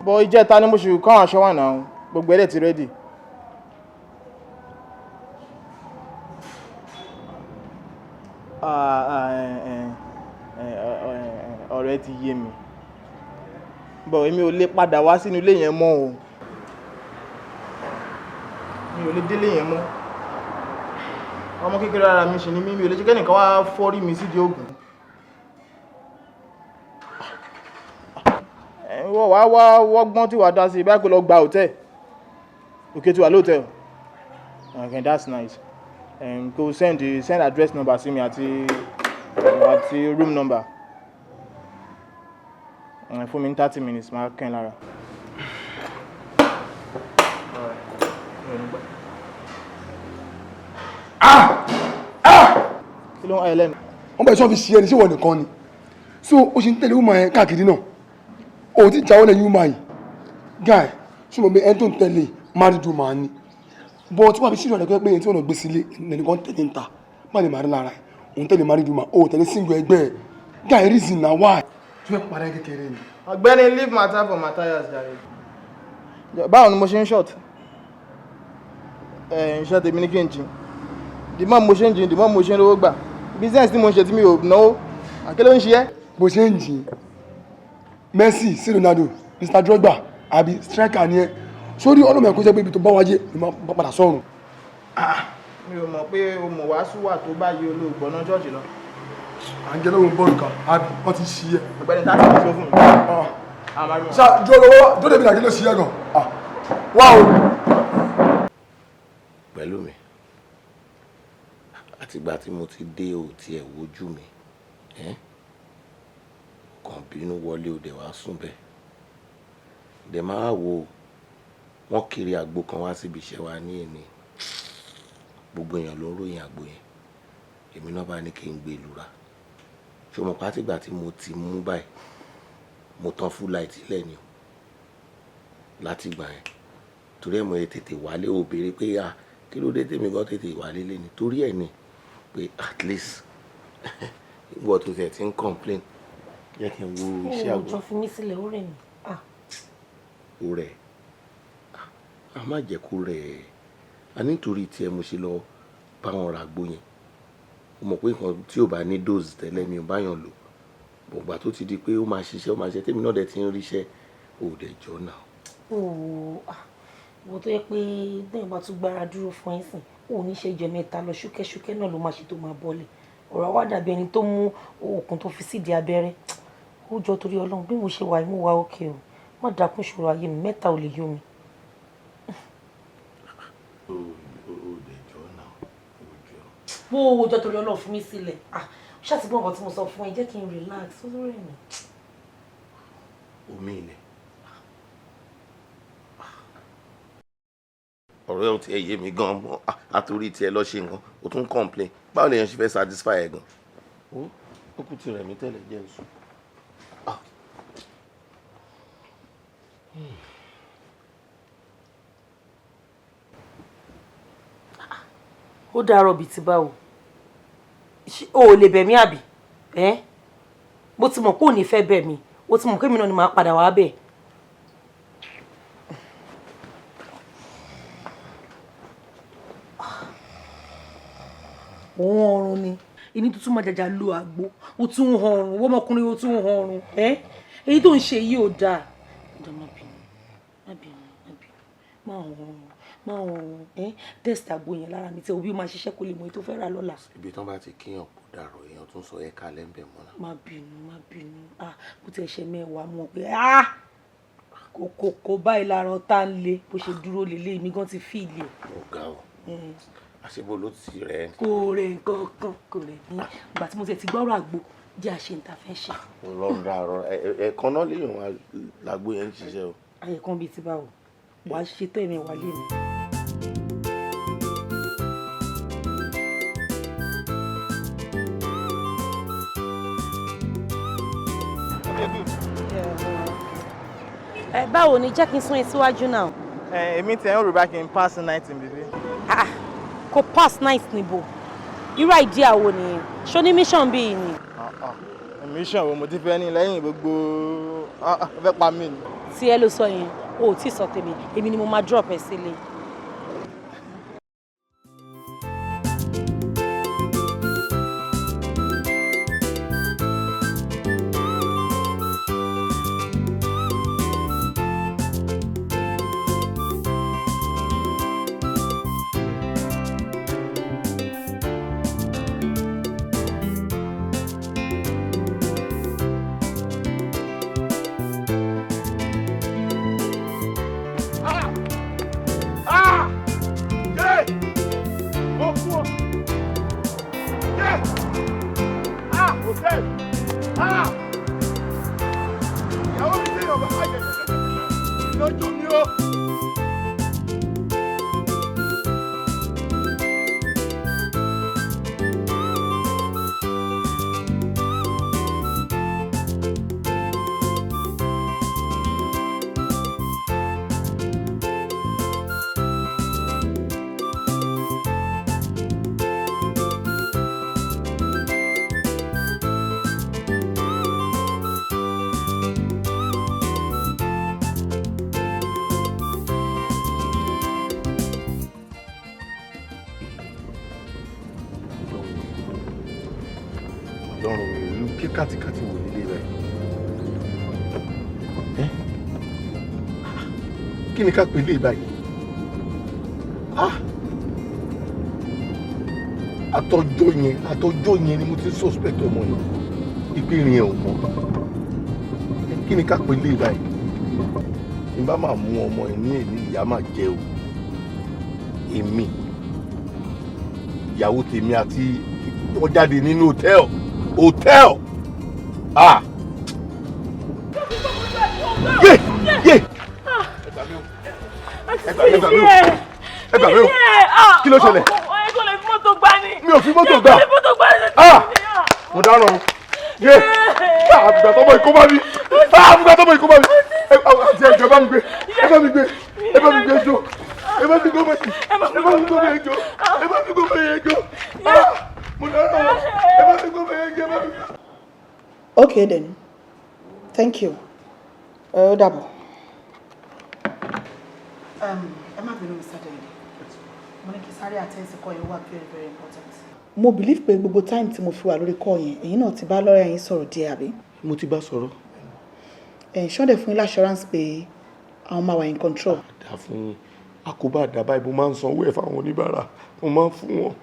Bọ̀ ìjẹta ni mo ṣì kọ́ àwọn aṣọ wà náà, gbogbo ẹ̀ dẹ̀ ti ready. Ọ̀rẹ́ ti yé mi, but èmi ò lè padà wá sínú ilé yẹn mọ́ o. Mi ò lè délé yẹn mọ́. Ọmọ kékeré ara mi ṣì ni mí. Mi ò lè ṣe kẹ́nìkan wá fọ́rí mi sídìí ògùn. Wọ́n wá wá wọ́gbọ́n tí wàá dá sí i báyìí, kó lọ gba hotel. Òkè tí wà lóòtẹ́ẹ̀lì. Okay, that's nice. Kó send address number sí mi àti room number. Fún mi ní 30 minutes, máa kẹ́ ẹ lára. Alright. Mi ò ní gbà. Kí ló ń ẹ lẹ́nu? Wọ́n bá ìṣọ́ fi ṣe ẹni sí ìwọ nìkan ni, so ó ṣe ń tẹ̀lé woman yẹn káàkiri náà. O ti jáwọ́ lẹ́yìn woman yìí. Guy, ṣùgbọ́n pé ẹni tó ń tẹ̀lé married woman ni, but tí wọ́n fi ṣíṣọ́ rẹ̀ pé ẹni tí wọ́n lọ gbé sílé ẹnìkan tẹ̀lé ń ta má lè má rí lára ẹ̀. Òun tẹ̀lé married woman, o tẹ̀lé single ẹgbẹ́ ẹ̀. Guy, reason na why tí wọ́n padà kékeré ni. Ọ̀gbẹ́ni, leave matter for Matthias jàre. Báwo ni mo ṣe ń short? Ẹ iṣẹ́ tèmi ní kí n jìn. The more mo ṣe ń jìn, the more mo ṣe ń rówó gbà. Business tí mo ń ṣe tí mi ò náwó. Àkè ló ń ṣe ẹ́? Bó ṣe ń jìn, Messi sí Ronaldo, Mr Drogba àbí striker ni ẹ sórí ọlọ́mọ ẹ̀kọ́ jẹ́ pé ibi tó bá wáyé ni máa bá padà sọ́run. Mi ò mọ̀ pé o mọ̀ wá súwà tó báyìí, olóògbọ́n náà ṣọ́ọ̀ṣì lọ. À ń jẹ́ lóhun bọ́ọ̀lù kan àbí wọ́n ti ṣí ẹ. Ọ̀gbẹ́ni, 30 minutes ló fún mi. Ṣá dúró lọ́wọ́, dúró débi nàkí ló ṣí ẹ gan wá o. Pẹ̀lú mi, àtìgbà tí mo ti dé, ò tiẹ̀ wojú mi, ẹ́ kàn bínú wọlé, ò dẹ̀ wá sùn bẹ́ẹ̀. Dẹ̀ máa wo, wọ́n kiri àgbo kan wá síbi iṣẹ́ wa ní èní. Gbogbo èèyàn ló ń ròyìn àgbo yẹn. Èmi náà bá ní kí n gbé lura. Ṣé o mọ̀ pé àtìgbà tí mo ti mú báyìí, mo tán full light lẹ̀ ni o látìgbà yẹn? Torí ẹ̀ mo yẹ tètè wálé. Ò béèrè pé à kí ló dé tèmi gan tètè wálé lé ni. Torí ẹ̀ ni pé at least ìwọ tó tẹ̀ ti ń complain, jẹ́ kí n wo iṣẹ́ Ó àgbo. jọ, fi mí sílẹ̀, ó rẹ̀ mí. Ah. Ó rẹ̀, a má jẹ́ kó rẹ̀ ẹ́. A nítorí tiẹ̀ mo ṣe lọ bá wọn ra àgbo yẹn. Mo mọ̀ pé nǹkan tí ò bá ní dose tẹ́lẹ̀, mi ò bá yàn lò bọ̀gbà tó ti di pé ó máa ṣiṣẹ́, ó máa ṣiṣẹ́. Tèmi náà dẹ̀ ti ń ríṣẹ́, ò dẹ̀ jọ náà. Ó ah, ìwọ tó yẹ pé bẹ́ẹ̀ bá tún gbára dúró fún ẹ sìn, ò ní ṣe jẹ mẹ́ta lọ, ṣúkẹ́ṣúkẹ́ náà ló máa ṣe tó máa bọ́lẹ̀. Ọ̀rọ̀ wa dàbí ẹni tó mú oògùn tó fi sídìí abẹ́rẹ́. Ó jọ, torí Ọlọ́run, bí mo ṣe wà, mo wà òkè o. Má dákún ìṣòro ayé mi, mẹ́ta ò lè yó mi. Ó dẹ̀ jọ náà, ó jọ. Wo jọ, torí Ọlọ́run, fi mí sílẹ̀. Ah, ṣáà ti gbọ́ nǹkan tí mo sọ fún ẹ? Jẹ́ kí n relax, ó lórí mi. Omi ilẹ̀ ọ̀rọ̀ ẹ̀ ò tiẹ̀ yé mi gan mọ́. Àtòrí tiẹ̀ lọ ṣe nǹkan, o tún complain. Báwo lèèyàn ṣe fẹ́ satisfy ẹ̀ gan? Ó kú ti rẹ̀ mí tẹ́lẹ̀, jẹ́ n sùn. Ah. Ó dàárọ̀ bíi ti báwo? O ò lè bẹ̀ mí àbí? Ẹ́, mo ti mọ̀ pé ò ní fẹ́ bẹ̀ mí. O ti mọ̀ pé èmi náà ni màá padà wá bẹ̀. Òun ọrùn ni ìní tuntun máa jàjà lo àgbo. O tún ń han ọrùn, wọ́n ọmọkùnrin, o tún ń han ọrùn. Ẹ́, èyí tó ń ṣe yìí ò dáa. Ọ̀dọ̀, má bínú, má bínú, má bínú, má han ọrùn, má han ọrùn. Ẹ́, test àgbo yẹn lára mi tí òbí máa ṣiṣẹ́, kó lè mọ èyí tó fẹ́ rà lọ́la. Ibi tán bá ti kíyàn kó dàrọ̀, èèyàn tún sọ ẹ́ kalẹ̀ ń bẹ̀ mọ́ná. Má bínú, má bínú. Ah, bó ti ṣe mẹ́wàá mọ̀ pé ah, kò kò kò báyìí lára ọ̀tá ń le bó ṣe dúró lélẹ̀, mi gan ti feel ẹ̀. Ó ga o. Àṣebó ló ti rẹ̀. Kò rẹ̀ nǹkan kan, kò rẹ̀ ní ìgbà tí mo ti gbọ́rọ̀ àgbo jẹ́ àṣẹ ń ta fẹ́ ṣe. Rọra rọra, ẹ̀ẹ̀kan náà léèyàn wá lágbo yẹn ń ṣiṣẹ́ o. Ayẹ̀kan bíi ti báwo? Wàá ṣe tó ẹ̀mẹ̀wá lé mi. Ẹ báwo ni? Jẹ́ kí n sún ẹ síwájú náà. Ẹ èmi tiẹ̀ ń rò bá kí n pass night in bíbí. Ah, kò pass night níbo? Irú idea wo nìyẹn? Ṣó ní mission bíi ni? Mission wo mo ti fẹ́ ní lẹ́yìn gbogbo fẹ́ pa mí ni. Tí ẹ ló sọ yẹn, o ò tí ì sọ tèmi. Èmi ni mo máa drop ẹ sílé. Hotel. Ah! Ìyàwó mi dé ọba àjẹjẹjẹjẹ. Lọ́jọ́ mi o. Ọlọ́run mi, ìlú kí kàtìkàtì wò nílé rẹ̀. Ẹ́, kí ni ká pè lé báyìí? Ah! Àtọjọ́ yẹn, àtọjọ́ yẹn ni mo ti suspect ọmọ yẹn. Ìpínrin ẹ̀ ò mọ́. Kí ni ká pè lé báyìí? N bá máa mú ọmọ ẹ̀ ní èmi, ìyá máa jẹ o. Èmi, ìyàwó tèmi àti wọ́n jáde nínú hòtẹ́ẹ̀lì. Hòtẹ́ẹ̀lì! Ah! Yé! Yé! Ẹ gbà mí o! Ẹ gbà mí o! Ẹ gbà mí o! Kí ló ṣẹlẹ̀? Ẹ kò lè fi mọ́tò gbá ni. Mi ò fi mọ́tò gbá. Ẹ kò lè fi mọ́tò gbá ni. Ah! Mo dáràn o! Yé! Àbùgbà tọmọ ikú bá mi! Àbùgbà tọmọ ikú bá mi! Àti ẹjọ́ bá mi gbé! Ẹ bá mi gbé! Ẹ bá mi gbé ẹjọ́! Ẹ bá mi gbé ọmọ yìí! Ẹ bá mi gbé ọmọ yìí ẹjọ́! Ẹ bá mi gbé ọmọ yìí ẹjọ́! Ah! Mo dáràn o! Ẹ bá mi gbé ọmọ yìí ẹjọ́! Ẹ bá mi gbé. Okay then, thank you. Ó dàbọ̀. Ẹ má bínú, Mr. Dende. Mo ní kí sáré attend sí call yẹn, wà very very important. Mo believe pé gbogbo time tí mo fi wà lórí call yẹn, ẹ̀yin náà ti bá lọ́ọ̀yà yín sọ̀rọ̀ díẹ̀, àbí? Mo ti bá sọ̀rọ̀. Ẹ̀ ṣọ́ndẹ̀ fún yín assurance pé àwọn máa wà in control. Dá fún yín, àkóbá àdàbà ìbò máa ń sanwó ẹ̀ fáwọn oníbàárà, mo máa ń fún wọn.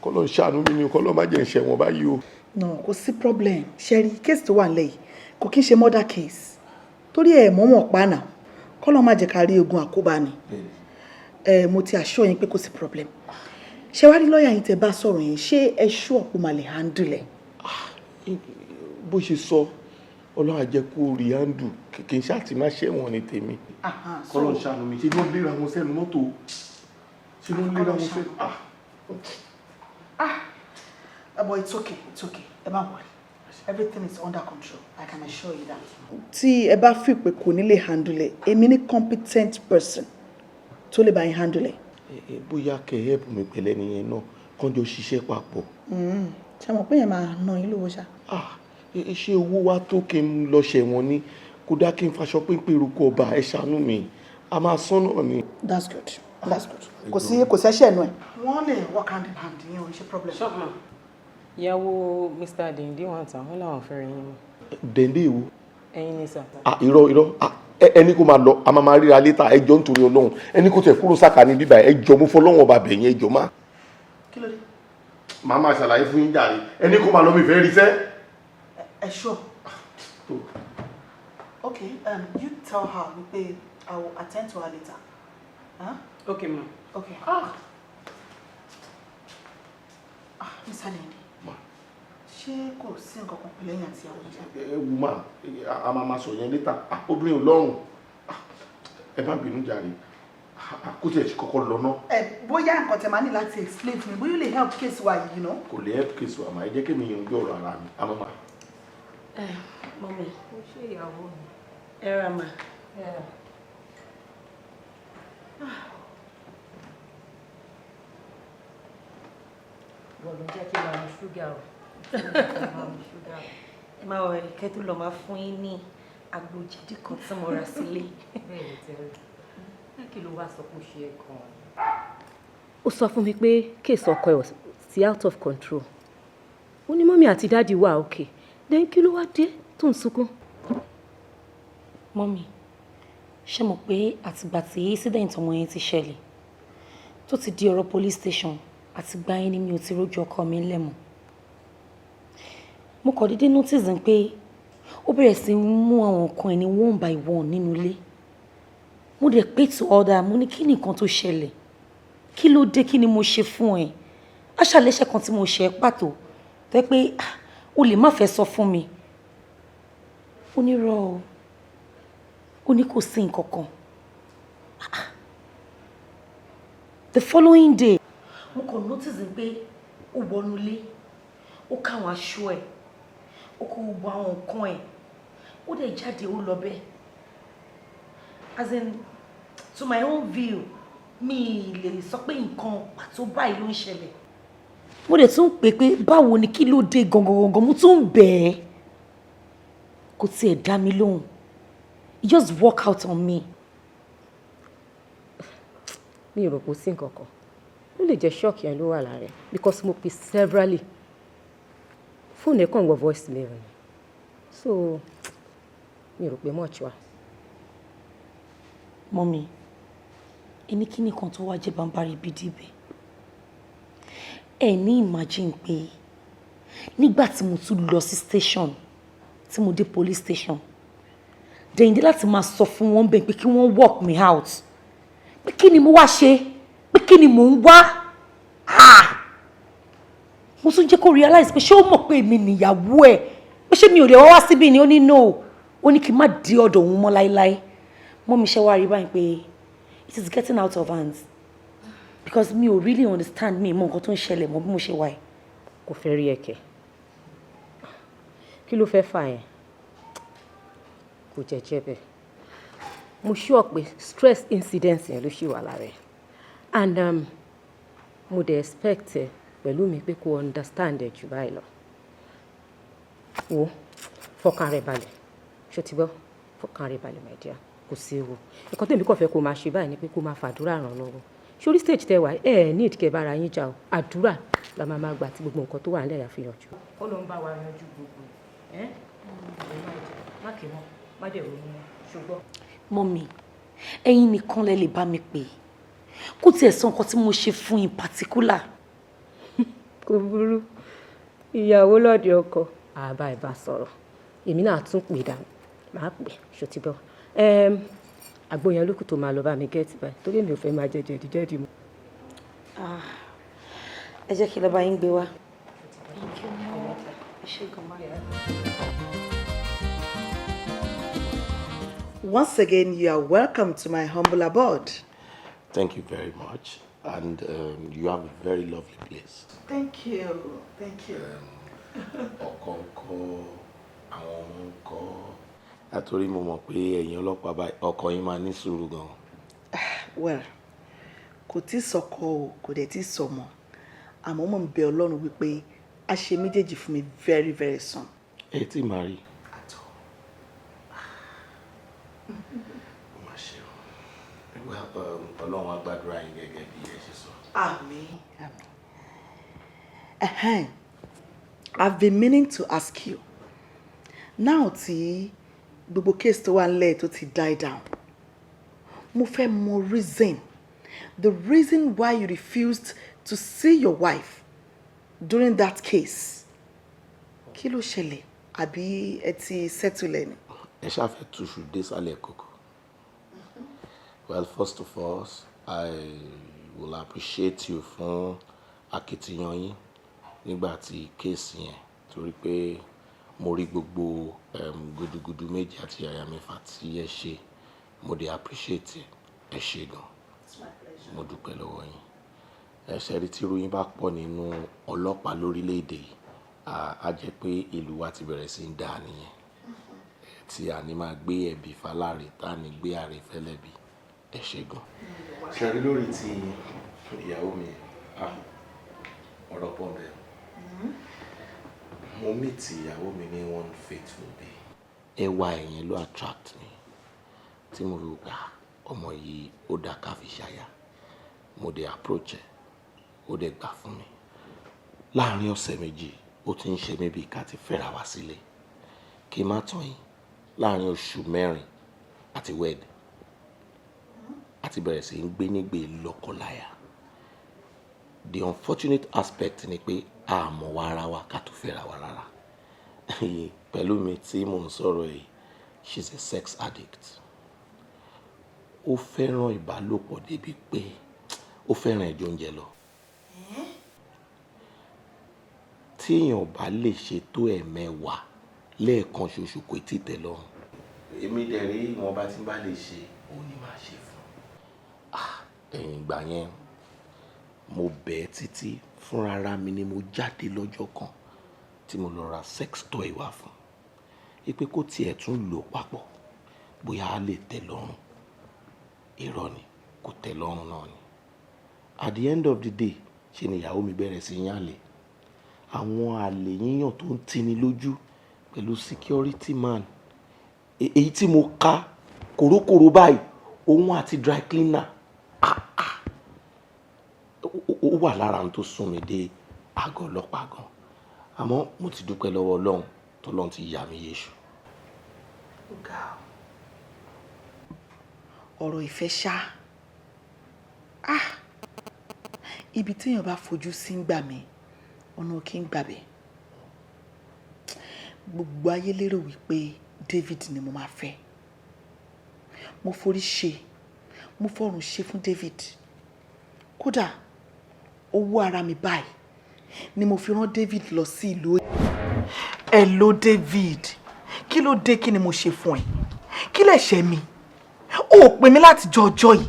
Kọ́lọ́ ń ṣàánú mi ni, kọ́lọ́ má jẹ́ ń ṣẹ̀wọ̀n báyìí o. No, kò sí problem. Ṣẹ́rí, case tó wà nílẹ̀ yìí kò kí ń ṣe murder case. Torí ẹ̀ mọ́mọ́ pa náà, kọ́lọ́ má jẹ́ ká rí ogun àkóbá ni. Ẹ mo ti assure yín pé kò sí problem. Ṣé wá rí lọ́ọ̀yà yín tẹ́ bá sọ̀rọ̀ yẹn, ṣé ẹ sure pé ó máa lè handle ẹ̀? Bó ṣe sọ, Ọlọ́run á jẹ́ kó rí handle, kì í ṣáà ti má ṣẹ̀wọ̀n ní tèmi. Kọ́lọ́ ń ṣàánú mi, ṣé ló ń léra wọn sẹ́nu mọ́tò? Ṣé ló ń léra wọn sẹ́nu? Ah, but it's okay, it's okay. Ẹ má worry. Everything is under control. I can assure you that. Tí ẹ bá fi pé kò ní lè handle ẹ̀, èmi ní competent person tó lè bá yín handle ẹ̀. Bóyá kẹ́ ẹ help mi pẹ̀lẹ́ nìyẹn náà, kán jọ ṣiṣẹ́ papọ̀. Ṣé mo pé yẹn máa ná yín lówó ṣá? Ah, ṣé owó wa tó kí n lọ ṣẹ̀wọ̀n ni? Kódà kí n faṣọ pínpín eruku ọba, ẹ ṣàánú mi. A máa sán náà ni. That's good. That's good. Kò sí, kò sẹ́ṣẹ̀ nù ẹ̀. Wọ́n lè work hand in hand, ìyẹn ò ní ṣe problem. Ṣọ́ọ̀mà, ìyàwó Mr. Dende wọn àtàwọn làwọn fẹ́ rí yín mọ́. Dende ìwo? Ẹ̀yin ni sà. Ah, irọ́, irọ́. Ah, ẹni kó máa lọ, a máa máa ríra létà. Ẹ jọ̀ọ́, nítorí Ọlọ́run, ẹni kó tẹ̀ kúrò sáka ní bíbá. Ẹ jọ̀ọ́, mo fọlọ́run ọba bẹ̀yìn, ẹ jọ̀ọ́ má. Kí ló dé? Màá máa ṣàlàyé fún yín jàre. Ẹni kó máa lọ, mi fẹ́ rí sẹ́. Ẹ sure? Okay, you tell her wípé I will attend to her later. Huh? Okay, ma. Okay. Ah, ah, Mr. Dende. Ṣé kò sí nǹkan kan pẹ̀lú ẹ̀yin àti ìyàwó yín ṣá? Ẹ wù má, a máa máa sọ yẹn létà. Obìnrin ò lọ́rùn. Ẹ má bínú jàre. Kó tiẹ̀ ti kọ́kọ́ lọ náà. Ẹ bóyá nǹkan tẹ máa ní láti explain fún mi, bóyá ó lè help case wa yìí, you know. Kò lè help case wa, mà ẹ jẹ́ kí mi yanjú ọ̀rọ̀ ara mi. A máa máa. Ẹ mummy. Ó ṣe, ìyàwó mi. Ẹ ra mà. Yeah. Wọ́n ló ń jẹ́ kí n máa mu ṣúgà o. Máa mu ṣúgà o. Ẹ máa wọrí, kẹ́ tó lọ, máa fún yín ní àgbo jẹ̀dí kan tí mo rà sílé. Bẹ́ẹ̀ ni tẹ́lẹ̀. Kí ló wá sọ pé ó ṣe é gan-an? Ó sọ fún mi pé case ọkọ ẹ̀ ti out of control. Ó ní mummy àti daddy wà okay. Then kí ló wá dé tó ń sunkún? Mummy, ṣé mọ̀ pé àtìgbà tí incident ọmọ yẹn ti ṣẹlẹ̀, tó ti di ọ̀rọ̀ police station, àtìgbà yẹn ni mi ò ti rójú ọkọ mi ńlẹ̀ mọ́. Mo kàn déédéé notice pé ó bẹ̀rẹ̀ sí í mú àwọn nǹkan ẹ̀ ní one by one nínú ilé. Mo dẹ̀ pay to order, mo ní kí ni nǹkan tó ṣẹlẹ̀? Kí ló dé? Kí ni mo ṣe fún ẹ? Aṣàlẹ́ṣẹ̀ kan tí mo ṣe pàtó tó yẹ pé O lè má fẹ́ sọ fún mi. Ó ní rọ́ o, ó ní kò sí nǹkan kan. Ah. The following day, mo kàn notice pé ó wọnú ilé, ó káwọn aṣọ ẹ̀, ó kó gbogbo àwọn nǹkan ẹ̀, ó dẹ̀ jáde, ó lọ bẹ́ẹ̀. As in, to my own view, mi lè sọ pé nǹkan pàtó báyìí ló ń ṣẹlẹ̀. Mo dẹ̀ tún pè pé báwo ni, kí ló dé gangan gangan, mo tún bẹ̀ ẹ́, kò tiẹ̀ dá mi lóhùn. He just walk out on me. Mi ò rò pé ó sí nǹkan kan. Ó lè jẹ́ shock yẹn ló wà lára ẹ̀, because mo pè severally, fóònù ẹ̀ kàn wọ voice mail ni, so mi ò rò pé much wà. Mummy, ẹni kí nìkan tó wá jẹ́ bambari bídí ibẹ̀. Ẹ ní imagine pé nígbà tí mo tún lọ sí station, tí mo dé police station, Dẹ̀yìndé láti máa sọ fún wọn bẹ́ẹ̀ pé kí wọ́n work me out, pé kí ni mo wá ṣe, pé kí ni mò ń wá. Ah! Mo tún jẹ́ kó realize pé ṣé ó mọ̀ pé èmi nìyàwó ẹ̀, pé ṣé mi ò lè wá wá síbí ni. Ó ní no, ó ní kí n má dé ọ̀dọ̀ òun mọ́ láéláé. Mummy, ṣe wá rí báyìí pé it is getting out of hands, because mi ò really understand, mi mọ nǹkan tó ń ṣẹlẹ̀ mọ́ bí mo ṣe wà yìí. Kò fẹ́ rí ẹ̀kẹ́, kí ló fẹ́ fà yẹn? Kò jẹ́jẹ́ bẹ́ẹ̀. Mo sure pé stress incident yẹn ló ṣì wà lára ẹ̀, and mo dẹ̀ expect ẹ pẹ̀lú mi pé kó understand ẹ jù báyìí lọ. Wo, fọkàn rẹ balẹ̀, ṣó ti gbọ́? Fọkàn rẹ balẹ̀, my dear, kò sí ewu. Nǹkan tèmi kàn fẹ́ kó máa ṣe báyìí ni pé kó máa fàdúrà ràn lọ́wọ́. Sórí stage tẹ wà ẹ ní ìdíkẹ́ bára yín jà o. Àdúrà la máa máa gbà tí gbogbo nǹkan tó wà nílẹ̀ yà fi yanjú. Ó ló ń bá wa yanjú gbogbo ẹ. Má kì í mọ́, má dẹ̀ ronú mọ́, ṣùgbọ́n. Mummy, ẹ̀yin nìkan lẹ lè bá mi pè kó tiẹ̀ sọ nǹkan tí mo ṣe fún in particular. Kò burú, ìyàwó lọ́ọ̀dẹ̀ ọkọ àbá ẹ̀ bá sọ̀rọ̀, èmi náà tún pè dànù, máa pè ṣòtìbọ̀. Àgbo yẹn lókùn tó máa lọ bá mi get báyìí, torí èmi ò fẹ́ máa jẹ jẹ̀díjẹ̀dí mọ́. Ah, ẹ jẹ́ kí lọ bá yín gbé wá. Thank you, Mom. Ẹ ṣé gan-an. Once again, you are welcome to my humble abode. Thank you very much. And you have a very lovely place. Thank you. Thank you. Ọkọ ńkọ́, àwọn ọmọ ńkọ́? Látòrí mo mọ̀ pé ẹ̀yin ọlọ́pàá báyìí, ọkọ yín máa ní sùúrù gan. Well, kò tí sọkọ o, kò dẹ̀ tí sọmọ. Àmọ́ mo ń bẹ Ọlọ́run wípé a ṣe méjèèjì fún mi very very soon. Ẹ tí màá rí. Ó mà ṣe o. Well, Ọlọ́run á gbàdúrà yín gẹ́gẹ́ bí ẹ ṣe sọ. Àmín. Àmín. Ẹhẹ́n. I've been meaning to ask you. Now tí gbogbo case tó wà nílẹ̀ tó ti die down, mo fẹ́ mọ reason. The reason why you refused to see your wife during that case. Kí ló ṣẹlẹ̀? Àbí ẹ ti settle ẹ ni? Ẹ ṣáà fẹ́ túṣu désàlẹ̀ kòkò. Well, first of all, I will appreciate you fún akitiyan yín nígbà tí case yẹn, torí pé mo rí gbogbo gudugudu méjì àti yàyà mẹ́fà tí ẹ ṣe. Mo dẹ̀ appreciate ẹ. Ẹ ṣé gan. Mo dúpẹ́ lọ́wọ́ yín. Ẹ ṣe rí, tí irú yín bá pọ̀ nínú ọlọ́pàá lórílẹ̀ èdè yìí, á jẹ́ pé ìlú wa ti bẹ̀rẹ̀ sí ń dà nìyẹn. Tí a ní máa gbé ẹ̀bí fáláre, tá ní gbé àrè fẹ́lẹ́bí. Ẹ ṣé gan. Ṣé rí lórí ti ìyàwó mi, ah, ọ̀rọ̀ pọ̀ bẹ́ẹ̀. Mo meet ìyàwó mi ní one fateful day. Ẹwà ẹ̀yẹn ló attract mi. Tí mo fi wò pé, ah, ọmọ yìí ó dá ká fi ṣaya. Mo dẹ̀ approach ẹ̀, ó dẹ̀ gbà fún mi. Láàárín ọ̀sẹ̀ 2, ó ti ń ṣe mí bí ká ti fẹ́ra wá sílé. Kí n má tàn yín, láàárín oṣù 4 àti wed, a ti bẹ̀rẹ̀ sí í gbé nígbè lọ́kọláya. The unfortunate aspect ni pé a mọ̀ wá ara wa ká tó fẹ́ra wa rárá. Pẹ̀lú mi tí mò ń sọ̀rọ̀ yìí, she's a sex addict. Ó fẹ́ràn ìbálòpọ̀ débi pé ó fẹ́ràn ẹ̀ ju oúnjẹ lọ. Tí èèyàn bá lè ṣe tó ẹ̀mẹwàá lẹ́ẹ̀kan ṣoṣo, kò tí ì tẹ́ lọ́rùn. Èmi dẹ̀ rí, ìwọ̀nba tí n bá lè ṣe, òun ni màá ṣe fún un. Ẹ̀yìn ìgbà yẹn, mo bẹ̀ ẹ́ títí. Fúnra mi ni mo jáde lọ́jọ́ kan tí mo lọ ra sex toy wá fún un pé kó tiẹ̀ tún lò papọ̀, bóyá a lè tẹ́ lọ́rùn. Irọ́ ni, kò tẹ́ lọ́rùn náà ni. At the end of the day, ṣe ni ìyàwó mi bẹ̀rẹ̀ sí yàn àlè, àwọn àlè yíyàn tó ń tini lójú pẹ̀lú security man, èyí tí mo ká kòrókòró báyìí, òun àti dry cleaner. Ah ah, ó wà lára ohun tó sún mi dé àgọ́ ọlọ́pàá gan. Àmọ́ mo ti dúpẹ́ lọ́wọ́ Ọlọ́run tọ́lọ́run ti yà mí yéṣu. Ó ga ọ, ọ̀rọ̀ ìfẹ́ ṣá. Ah, ibi téèyàn bá fojú sí ń gbà mí, ọ̀nà kí ń gbàbẹ̀. Gbogbo ayé lérò wípé David ni mo máa fẹ́. Mo forí ṣe, mo fọrùn ṣe fún David. Kódà owó ara mi báyìí ni mo fi rán David lọ sí ìlú. Hello David, kí ló dé? Kí ni mo ṣe fún ẹ? Kí lẹ̀ṣẹ̀ mi? O ò pè mí láti jọ ọjọ́ yìí.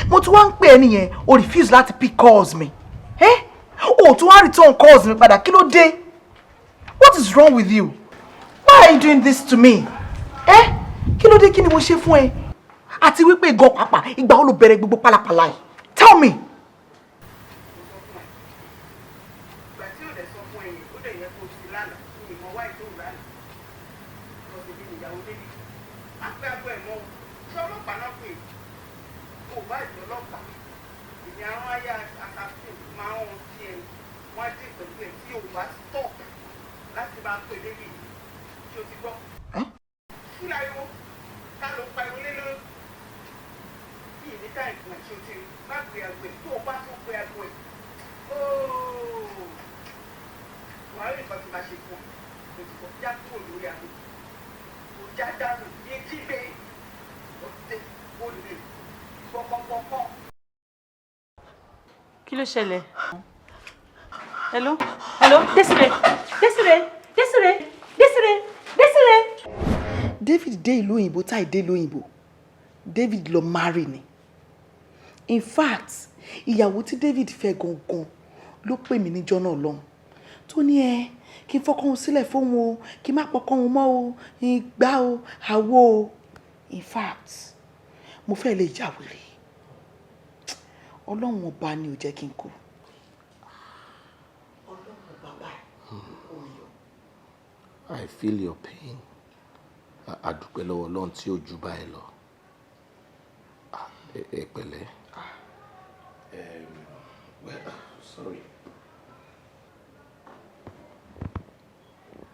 Mo tún wá ń pè ẹ́ nìyẹn, o refuse láti pick calls mi. Ẹ́, o tún wá return calls mi padà. Kí ló dé? What is wrong with you? Why are you doing this to me? Ẹ́, kí ló dé? Kí ni mo ṣe fún ẹ? Àti wípé gan pàápàá, ìgbà wo ló bẹ̀rẹ̀ gbogbo pálapàla yìí? Tell me. Ìgbà tí ò dẹ̀ sọ fún ẹ̀yìn, ó dẹ̀ yẹ kó o sí lánàá ní ìmọ̀ wáyé tó lánàá lọ́sẹ̀ bí ìyàwó débi má pẹ́ aago ẹ̀ mọ́ o. Ṣé ọlọ́pàá náà pè é? Kó o bá ìjọ ọlọ́pàá, èmi àwọn aya assassin máa ń hàn sí ẹ, wọ́n á dé pẹ̀lú ẹ̀ tí o bá stop láti máa pè débi. Ṣé o ti gbọ́? Kí láriwo ká ló pariwo lé lórí bí ní táì fún ẹ? Ṣé o ti rí? Má pè aago ẹ̀. Tó o bá tún pè aago ẹ̀ ooo, wàá rí nǹkan tí màá ṣe fún ọ. O ti gbọ́? Já kúrò lórí aago, kò já dànù, yé kígbe ọ̀tẹ̀ olè pọ̀pọ̀pọ̀pọ̀. Kí ló ṣẹlẹ̀? Hello, hello, Desire, Desire, Desire, Desire, Desire. David dé ìlú òyìnbó, táì dé ìlú òyìnbó, David lọ marry ni. In fact, ìyàwó tí David fẹ́ gangan ló pè mí níjọ́ náà lọ́hùn, tó ní ẹ kí n fọkàn òun sílẹ̀ fóun o, kí n má pọkàn òun mọ́ o, ìgbà o, àwo o. In fact, mo fẹ́ lè ya wèrè. Ọlọ́run Ọba ni ò jẹ́ kí n kú. Ọlọ́run Ọba báyìí kò yọ. I feel your pain. A dúpẹ́ lọ́wọ́ Ọlọ́run tí ó ju báyìí lọ. Ẹ pẹ̀lẹ́. Well, sorry.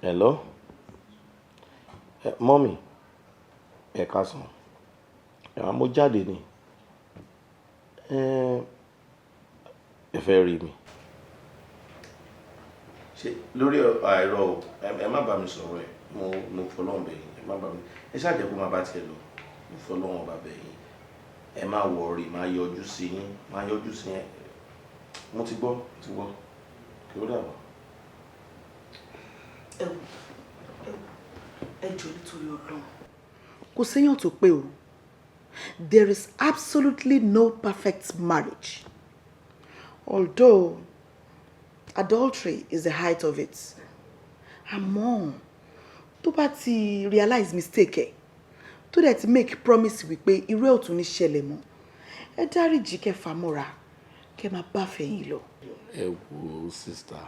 Hello? Mummy, ẹ káàsán. Mo jáde ni. Ẹ fẹ́ rí mi. Ṣé lórí àìrọ̀ o, ẹ má bá mi sọ̀rọ̀ ẹ̀. Mo fọlọ́run bẹ̀ yín. Ẹ má bá mi. Ẹ ṣáà jẹ́ kó máa bá tiẹ̀ lọ. Mo fọlọ́run ọba bẹ̀ yín. Ẹ má worry, máa yọjú sí yín, máa yọjú sí yín. Mo ti gbọ́, mo ti gbọ́. Kí ó dàbọ̀. Ẹ wò, ẹ wò, ẹ jọ̀ọ́, nítorí Ọlọ́run, kò séèyàn tó pé o. There is absolutely no perfect marriage, although adultery is the height of it. Àmọ́ tó bá ti realize mistake ẹ̀, tó dẹ̀ ti make promise wípé irú ẹ̀ ò tún ní ṣẹlẹ̀ mọ́, ẹ dáríjì, kẹ́ fà mọ́ra, kẹ́ máa bá fẹ̀yìn lọ. Ẹ wo, sister,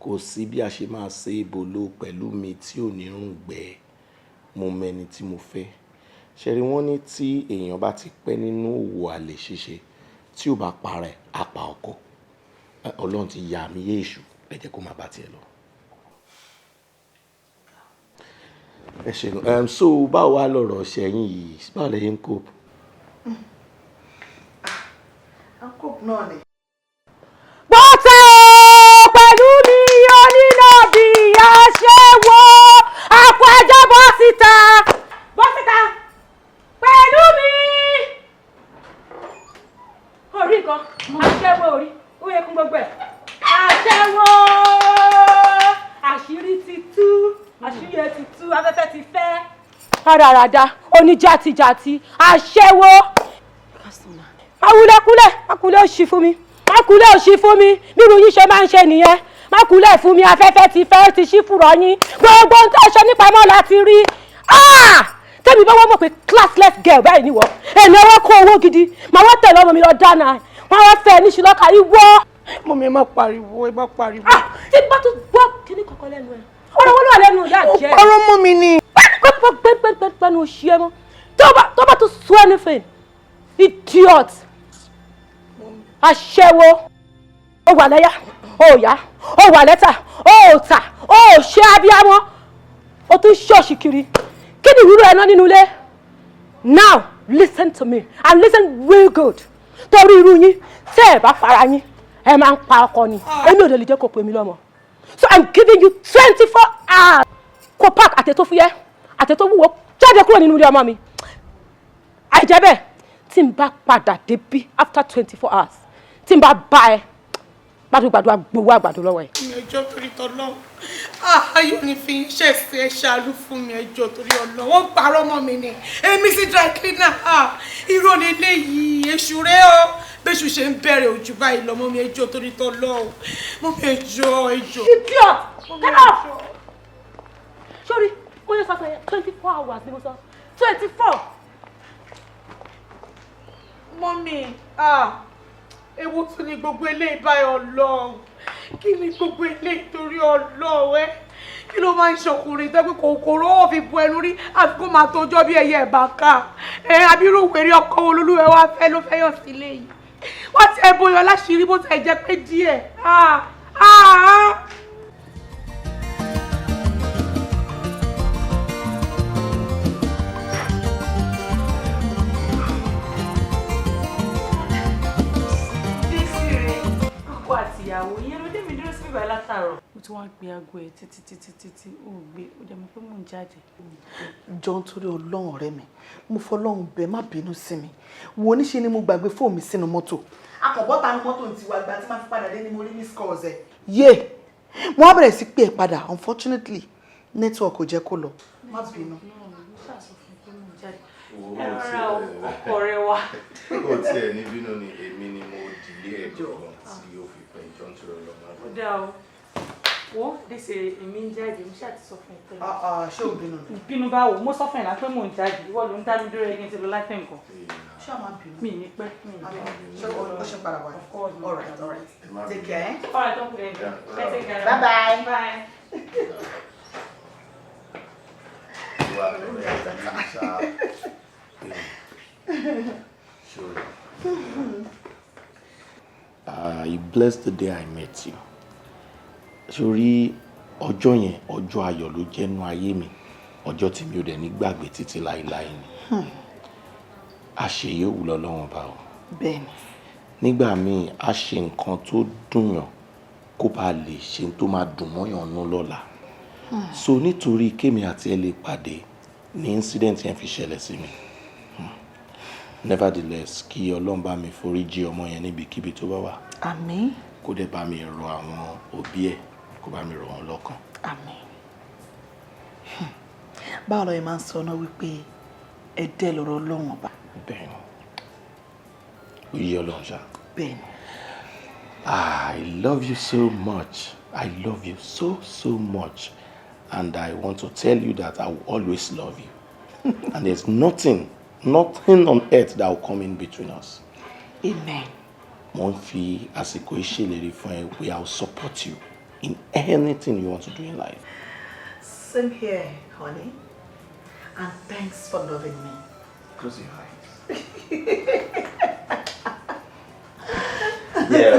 kò sí bí a ṣe máa ṣe ebolo pẹ̀lú mi tí ò ní rùn gbẹ́. Mo mẹni tí mo fẹ́. Ṣé rí, wọ́n ní tí èèyàn bá ti pẹ́ nínú òwò àlè ṣíṣe, tí ò bá para ẹ̀, á pa ọkọ. Ọlọ́run ti yà mí yé èṣù, ẹ jẹ́ kó máa bá tiẹ̀ lọ. Ẹ ṣe gan. So báwo wá lọ̀rọ̀ ṣẹ̀yìn yìí? Báwo lẹ ṣe ń cope? À ń cope náà ni. Bọ́tẹ̀ o, pẹ̀lú mi onínàbì aṣẹ́wó, àpò ẹjọ́, bọ́ síta, bọ́ síta pẹ̀lú mi. Orí nǹkan aṣẹ́wó, orí ó yẹ kún gbogbo ẹ̀ aṣẹ́wó. Rádaràda, oníjàtijàti, aṣẹ́wó. Máwúlẹ́kúlẹ̀, mákúlẹ̀ òṣì fún mi, mákúlẹ̀ òṣì fún mi, bí irú yín ṣe máa ń ṣe nìyẹn. Mákúlẹ̀ fún mi, afẹ́fẹ́ ti fẹ́ ti ṣí fùrọ̀ yín. Gbogbo ohun tó ṣe nípa mọ́ la ti rí. Tẹ́mi bá wọ́n mọ̀ pé classless girl báyìí ni wọ́. Èmi ọwọ́ kó owó gidi, màá wọ́n tẹ̀lé ọmọ mi lọ dáná. Wọ́n wá fẹ́ ní ṣùlọ́kà ìwọ. Mummy, ẹ má pariwo, ẹ má pariwo. Tí bá tún gbọ́ kíní kankan lẹ́nu ẹ̀. Ọ̀rọ̀ wọn ló wà lẹ́nu ìyá jẹ́. Ó parọ́ mọ́ mi ni. Pẹ́pẹ́pẹ́pẹ́pẹ́nu oṣù ẹ mọ́. Tó bá tún sọ anything, idiot, aṣẹ́wó, ó wà lẹ́yà, ó yá, ó wà lẹ́tà, ó tà, ó ṣe abiyamọ, ó tún ṣọ́ọ̀ṣì kiri. Kí ni ìwúlò ẹ̀ náà nínú ilé? Now listen to me and listen real good. Torí irú yín, tẹ́ ẹ̀ bá fara yín, ẹ máa ń pa ọkọ ni. Èmi ò lè lè jẹ́ kó pè mí lọ́mọ. So I'm giving you 24 hours. Kó park àtẹ̀tó fúyẹ́, àtẹ̀tó wúwo, jáde kúrò nínú ilé ọmọ mi. Àìjẹ́ bẹ́ẹ̀, tí n bá padà débí after 24 hours, tí n bá bá ẹ, gbàdúgbàdú agbowó àgbàdo lọ́wọ́ ẹ. Mi, ẹjọ́ torí tọ́lọ́, ayọ̀ ní fi ń ṣẹ̀ṣẹ̀ ẹ ṣàánú fún mi, ẹjọ́ torí Ọlọ́run. Wọ́n parọ́ mọ́ mi ni, èmi sí dry cleaner. Irọ́ lélẹ́yìí, èṣù rẹ o. Bẹ́ṣù ṣe ń bẹ̀rẹ̀ ojú báyìí lọ́mọ mi, ẹjọ́ torí tọ́lọ́ mọ́ mi, ẹjọ́, ẹjọ́. Idiot, get off. Sori mo yẹ sọ fún ẹ, 24 hours ni mo sọ, 24. Mummy, ewu tún ni gbogbo eléyìí báyìí. Ọlọ́run, kí ni gbogbo eléyìí torí Ọlọ́run ẹ? Kí ló máa ń ṣọkùnrin tó pé kòkòrò ó fi bu ẹnu rí, àfi kó máa tọjọ́ bí ẹyẹ ẹ̀bà ká ẹ? Abirú wèrè ọkọ olólùwẹ̀ wá fẹ́ ló fẹ́ yọ̀ sílé yìí? Wọ́n ti ẹ̀ bóyọ láṣìírí, bó ti ẹ̀ jẹ́ pé díẹ̀. Ah, ah. Desire, ọkọ àtìyàwó ìyẹn ló dé mi dúró sí bíbá látàárọ̀. Mo ti wá gbé aago ẹ títí títí títí, ó gbé, ó dẹ̀ mọ̀ pé mò ń jáde. Jọ, nítorí Ọlọ́run, ọ̀rẹ́ mi, mo fọlọ́run bẹ̀, má bínú sí mi. Wo, níṣe ni mo gbàgbé fóònù mi sínú mọ́tò. Akọ̀bọ́ta ní mọ́tò ti wá gba tí máa fi padà dé ni mo rí miss calls ẹ̀. Yé, mo wá bẹ̀rẹ̀ sí pé ẹ padà, unfortunately network kò jẹ́ kó lọ. Má bínú. Ẹ rọra o, ọkọ rẹ wá. Ó tiẹ̀ ní bínú ni, èmi ni mo dìlé ẹ̀ gan tí ó fi pẹ́. Ìjọ ń tọrọ lọ́wọ́. Ó dáa o. Wo, Desire, èmi ń jáde, mo ṣáà ti sọ fún ẹ tẹ́lẹ̀. Ṣé ò bínú ni? Bínú báwo? Mo sọ fún ẹ náà pé mò ń jáde, ìwọ ló ń dá mi dúró ẹni tí lọ láti nǹkan. Ṣé a máa bínú? Mi ní pẹ́, mi ní pẹ́. Ṣé o ṣe padà wá? Of course. All right, all right. Take care. All right, don't put it in. Let's take care. Bye bye. Bye. Ìwà pẹ̀lẹ́ àti ṣá. Sure. I bless the day I met you. Sórí ọjọ́ yẹn, ọjọ́ ayọ̀ ló jẹ́ nú ayé mi, ọjọ́ tí mi ò dẹ̀ ní gbàgbé títí láéláé ni. Àṣeyẹ wù lọ́lọ́run bá o. Bẹ́ẹ̀ni. Nígbà míì, a ṣe nǹkan tó dùnyàn kó bá lè ṣe tó máa dùn mọ́yàn nú lọ́la. So nítorí kémi àti ẹ lè pàdé ní incident yẹn fi ṣẹlẹ̀ sí mi. Nevertheless, kí Ọlọ́run bá mi foríjì ọmọ yẹn níbikíbi tó bá wà. Àmín. Kó dẹ̀ bá mi rọ àwọn òbí ẹ̀, kó bá mi rọ̀ wọ́n lọ́kàn. Àmín. Báwo lọ yẹn máa ń sọ náà wípé ẹdẹ lọ̀rọ̀ Ọlọ́run ọba? Bẹ́ẹ̀ni, ó yé Ọlọ́run ṣá. Bẹ́ẹ̀ni. I love you so much. I love you so, so much. And I want to tell you that I will always love you. And there's nothing, nothing on earth that will come in between us. Amen. Mo ń fi àsìkò ìṣèlérí fún ẹ pé I will support you in anything you want to do in life. Same here, honey. And thanks for loving me. Close your eyes. Yeah,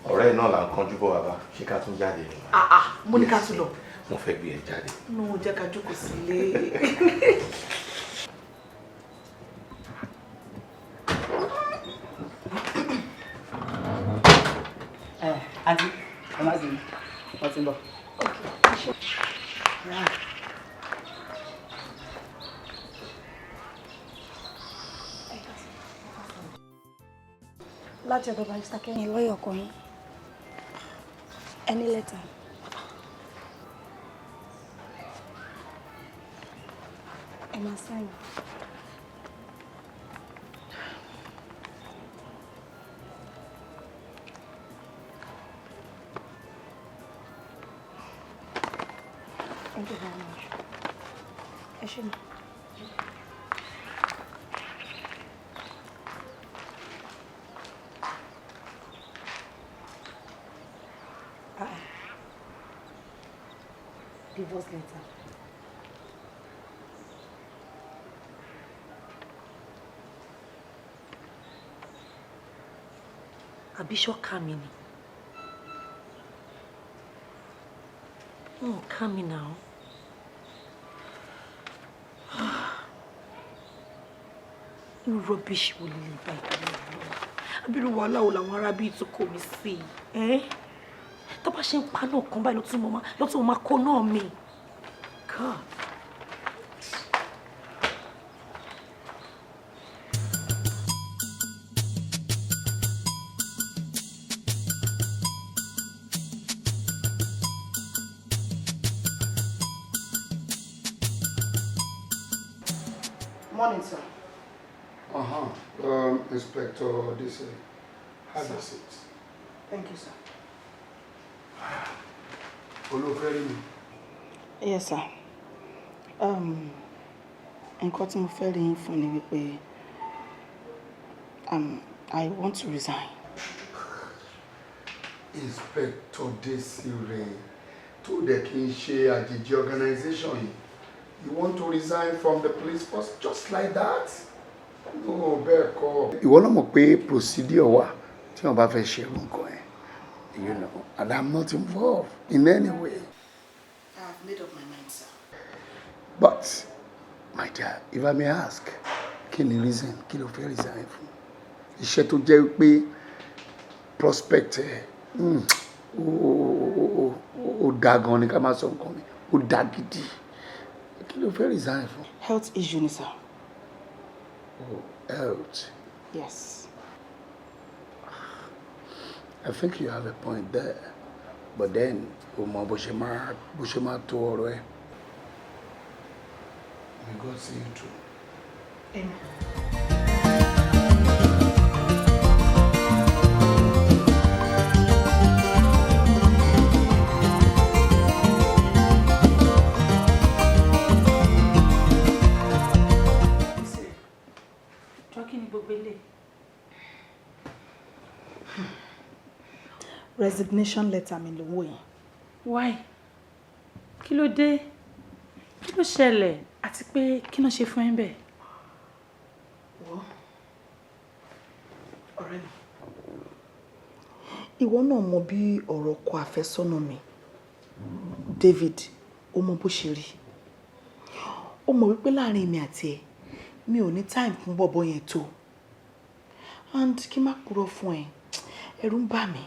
ọ̀rẹ́ náà là ń kánjú bọ̀ wá bá. Ṣé ká tún jáde ni? Ah ah, mo ní ká tún lọ. Mo fẹ́ gbé ẹ jáde. No, jẹ́ ká jókòó sílé. Ẹ àǹtí, ẹ má bínú, wọ́n ti ń bọ̀. Yeah. Láti ọ̀dọ̀ Barrister Kẹ́yìn, lọ́yọ̀ ọkọ yín, ẹni lẹ́tà. Ẹ máa sign. Thank you very much. Ẹ ṣé mi. Ah, divorce letter. Àbí ṣọ́ka mi ni? Wọn ò ká mi náà. Irú rubbish wo lè bá ìpínlẹ̀ náà? Abirú wàhálà wo làwọn ará bíi tún kò mí sí i? Ẹ́ tó bá ṣe ń pa náà kan báyìí lọ́tún mo máa kó náà mi. God. Morning, sir. Uh-huh. Inspector Desire, have a seat. Thank you, sir. Olúfẹ́ rí mi. Yes, sir. Nǹkan tí mo fẹ́ rí yín fún ni wípé I want to resign. Inspector Desire, tó dẹ̀ kí n ṣe àjèjì organization yìí, you want to resign from the police force just like that? No, bẹ́ẹ̀ kọ́. Ìwọ náà mọ̀ pé procedure wà tí wọ́n bá fẹ́ ṣe irú nǹkan yẹn, and I'm not involved in any way. I have made up my mind, sir. But, my dear, if I may ask, kí ni reason, kí ló fẹ́ resign fún? Iṣẹ́ tó jẹ́ pé prospect ẹ̀ ó da gan ni, ká má sọ nǹkan mi, ó da gidi. Kí ló fẹ́ resign fún? Health issue ni, sir. Oh, health. Yes. I think you have a point there. But then, o mọ bó ṣe máa tó ọ̀rọ̀ ẹ̀. May God see you through. Amen. Jọ, kí ni gbogbo eléyìí? Resignation letter mi ló ń wò yẹn. Why? Kí ló dé? Kí ló ṣẹlẹ̀? Àti pé kí ló ṣe fún ẹ bẹ́ẹ̀? Wo, ọ̀rẹ́ mi, ìwọ náà mọ bí ọ̀rọ̀ ọkọ àfẹ́sọ́nà mi, David, ó mọ bó ṣe rí. Ó mọ wípé láàrin èmi àti ẹ, mi ò ní time fún bọ̀bọ̀ yẹn tó. And kí má purọ́ fún ẹ, ẹ̀rù ń bà mí.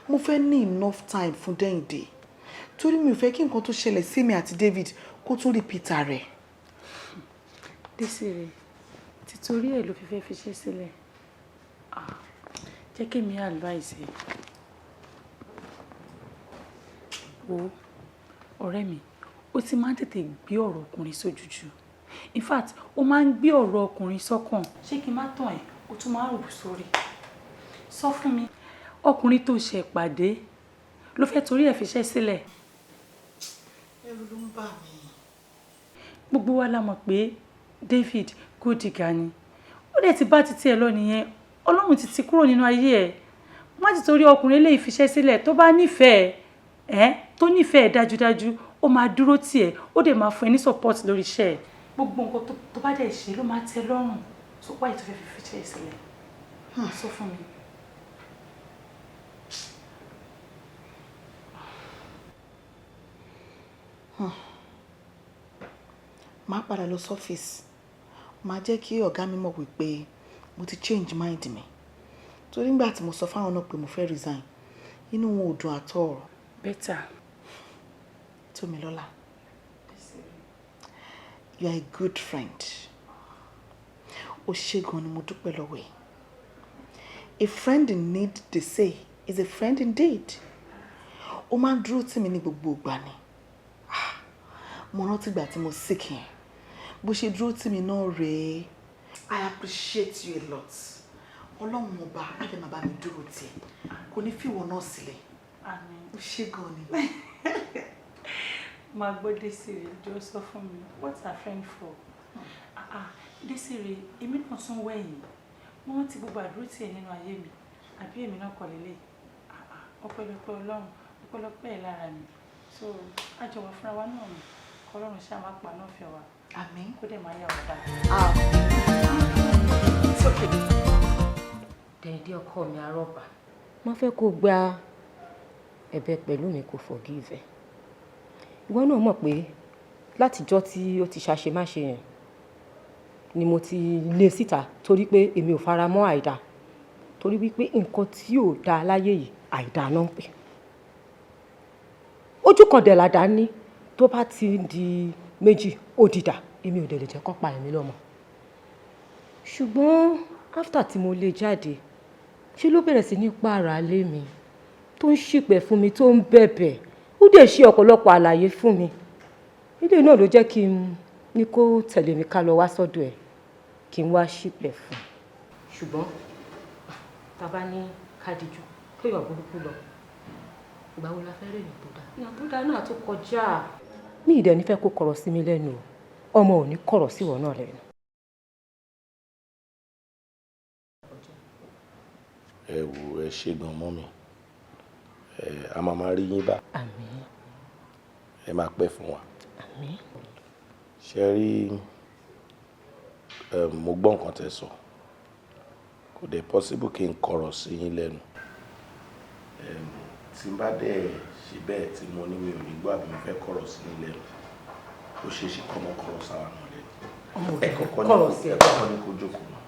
Mo fẹ́ ní enough time fún Dẹ́yìndé torí mi ò fẹ́ kí nǹkan tó ṣẹlẹ̀ sí mi àti David kó tún repeat rẹ̀. Desire, títorí ẹ̀ ló fi fẹ́ fiṣẹ́ sílẹ̀. Ah, jẹ́ kí mi advice ẹ. Wo, ọ̀rẹ́ mi, ó ti máa ń tètè gbé ọ̀rọ̀ ọkùnrin sójú jù. In fact, ó máa ń gbé ọ̀rọ̀ ọkùnrin sọ́kàn. Ṣé kí n má tàn ẹ́, ó tún máa ń rò sórí. Sọ fún mi, ọkùnrin tó ṣe pàdé ló fẹ́ torí ẹ̀ fiṣẹ́ sílẹ̀? Ẹ̀rù ló ń bà mí. Gbogbo wa la mọ̀ pé David gold digger ni. Ó dẹ̀ ti bá títí ẹ lọ nìyẹn. Ọlọ́run ti ti kúrò nínú ayé ẹ̀. Má ti torí ọkùnrin eléyìí fiṣẹ́ sílẹ̀. Tó bá nífẹ̀ẹ́ ẹ̀, tó nífẹ̀ẹ́ dájúdájú, ó máa dúró tì ẹ́, ó dẹ̀ máa fún ẹ ní support lórí iṣẹ́ ẹ̀. Gbogbo nǹkan tó bá dẹ̀ ṣe ló máa tẹ́ lọ́rùn. So why tó fẹ́ fi fiṣẹ́ sílẹ̀? Sọ fún mi. Màá padà lọ sọ́fíìsì, màá jẹ́ kí ọ̀gá mi mọ̀ wípé mo ti change mind mi, torí nígbà tí mo sọ fáwọn náà pé mo fẹ́ resign, inú wọn ò dùn at all. Better. Tómilọ́lá, you are a good friend. O ṣé gan ni, mo dúpẹ́ lọ́wọ́ ẹ̀. A friend in need, they say, is a friend indeed. Ó máa ń dúró tì mí ní gbogbo ìgbà ni. Ah, mo rántí ìgbà tí mo sick yẹn, Bó ṣe dúró tì mí náà rèé. I appreciate you a lot. Ọlọ́run ọba á lè máa bá mi dúró tì ẹ́. Kò ní fìwọ náà sílẹ̀. Àmín. Ó ṣe gan ni. Máa gbọ́, Desire, jọ sọ fún mi, what's a friend for? Ah ah, Desire, èmi náà tún wẹ̀yìn. Mo rántí gbogbo àdúró tì ẹ́ nínú ayé mi. Àbí èmi náà kọ̀ lélẹ̀? Ah ah, ọpẹ́lọpẹ́ Ọlọ́run, ọpẹ́lọpẹ́ ẹ̀ lára mi. So, a jọ wà fúnra wa náà ni. Kọ́lọ́run ṣáà má pa náà fẹ́ wa. Àmín. Kó dẹ̀ máa yà wá dá. It's okay. Dẹ̀ndé ọkọ mi arọ́bà. Má fẹ́ kó gba ẹ̀bẹ̀ pẹ̀lú mi, kó forgive ẹ̀. Ìwọ náà mọ̀ pé látijọ́ tí ó ti ṣàṣemáṣe yẹn ni mo ti lé síta, torí pé èmi ò fara mọ́ àìda, torí wípé nǹkan tí ò dáa láyé yìí, àìda náà ń pè. Ojú kan dẹ̀ làdá ní, tó bá ti di méjì ó dìdà. Èmi ò dẹ̀ lè jẹ́ kó pa èmi lọ́mọ. Ṣùgbọ́n after tí mo lé jáde, ṣe ló bẹ̀rẹ̀ sí ní pààrà lé mi, tó ń ṣìpẹ̀ fún mi, tó ń bẹ̀bẹ̀. Ó dẹ̀ ṣe ọ̀pọ̀lọpọ̀ àlàyé fún mi. Ilé náà ló jẹ́ kí n ní kó tẹ̀lé mi ká lọ wá sọ́dọ̀ ẹ̀, kí n wá ṣìpẹ̀ fún un. Ṣùgbọ́n tá a bá ní ká dijú kéèyàn burúkú lọ, ìgbà wo la fẹ́ rí èèyàn tó dáa? Èèyàn tó dáa náà tó kọjá. Mi ì dẹ̀ ní fẹ́ kó kọ̀rọ̀ sí mi lẹ́nu o. Ọmọ ò ní kọ̀rọ̀ sí ìwọ náà lẹ́nu. Ẹ wò, ẹ ṣe gan, mọ́ mi. Ẹ a máa máa rí yín bá. Àmín. Ẹ máa pẹ́ fún wa. Àmín. Ṣe rí, mo gbọ́ nǹkan tẹ́ sọ. Kò dẹ̀ possible kí n kọ̀rọ̀ sí yín lẹ́nu. Tí n bá dẹ̀ ṣe bẹ́ẹ̀ tí mo ní mi ò ní gbọ́ àbí mo fẹ́ kọ̀rọ̀ sí yín lẹ́nu, ó ṣeé ṣe kọ́ mọ́ kọ̀rọ̀ sáwa náà lẹ́nu. Ẹ kọ́kọ́ ní kọ̀rọ̀ kó sí ẹ. Ẹ kọ́kọ́ ní kó jókòó náà.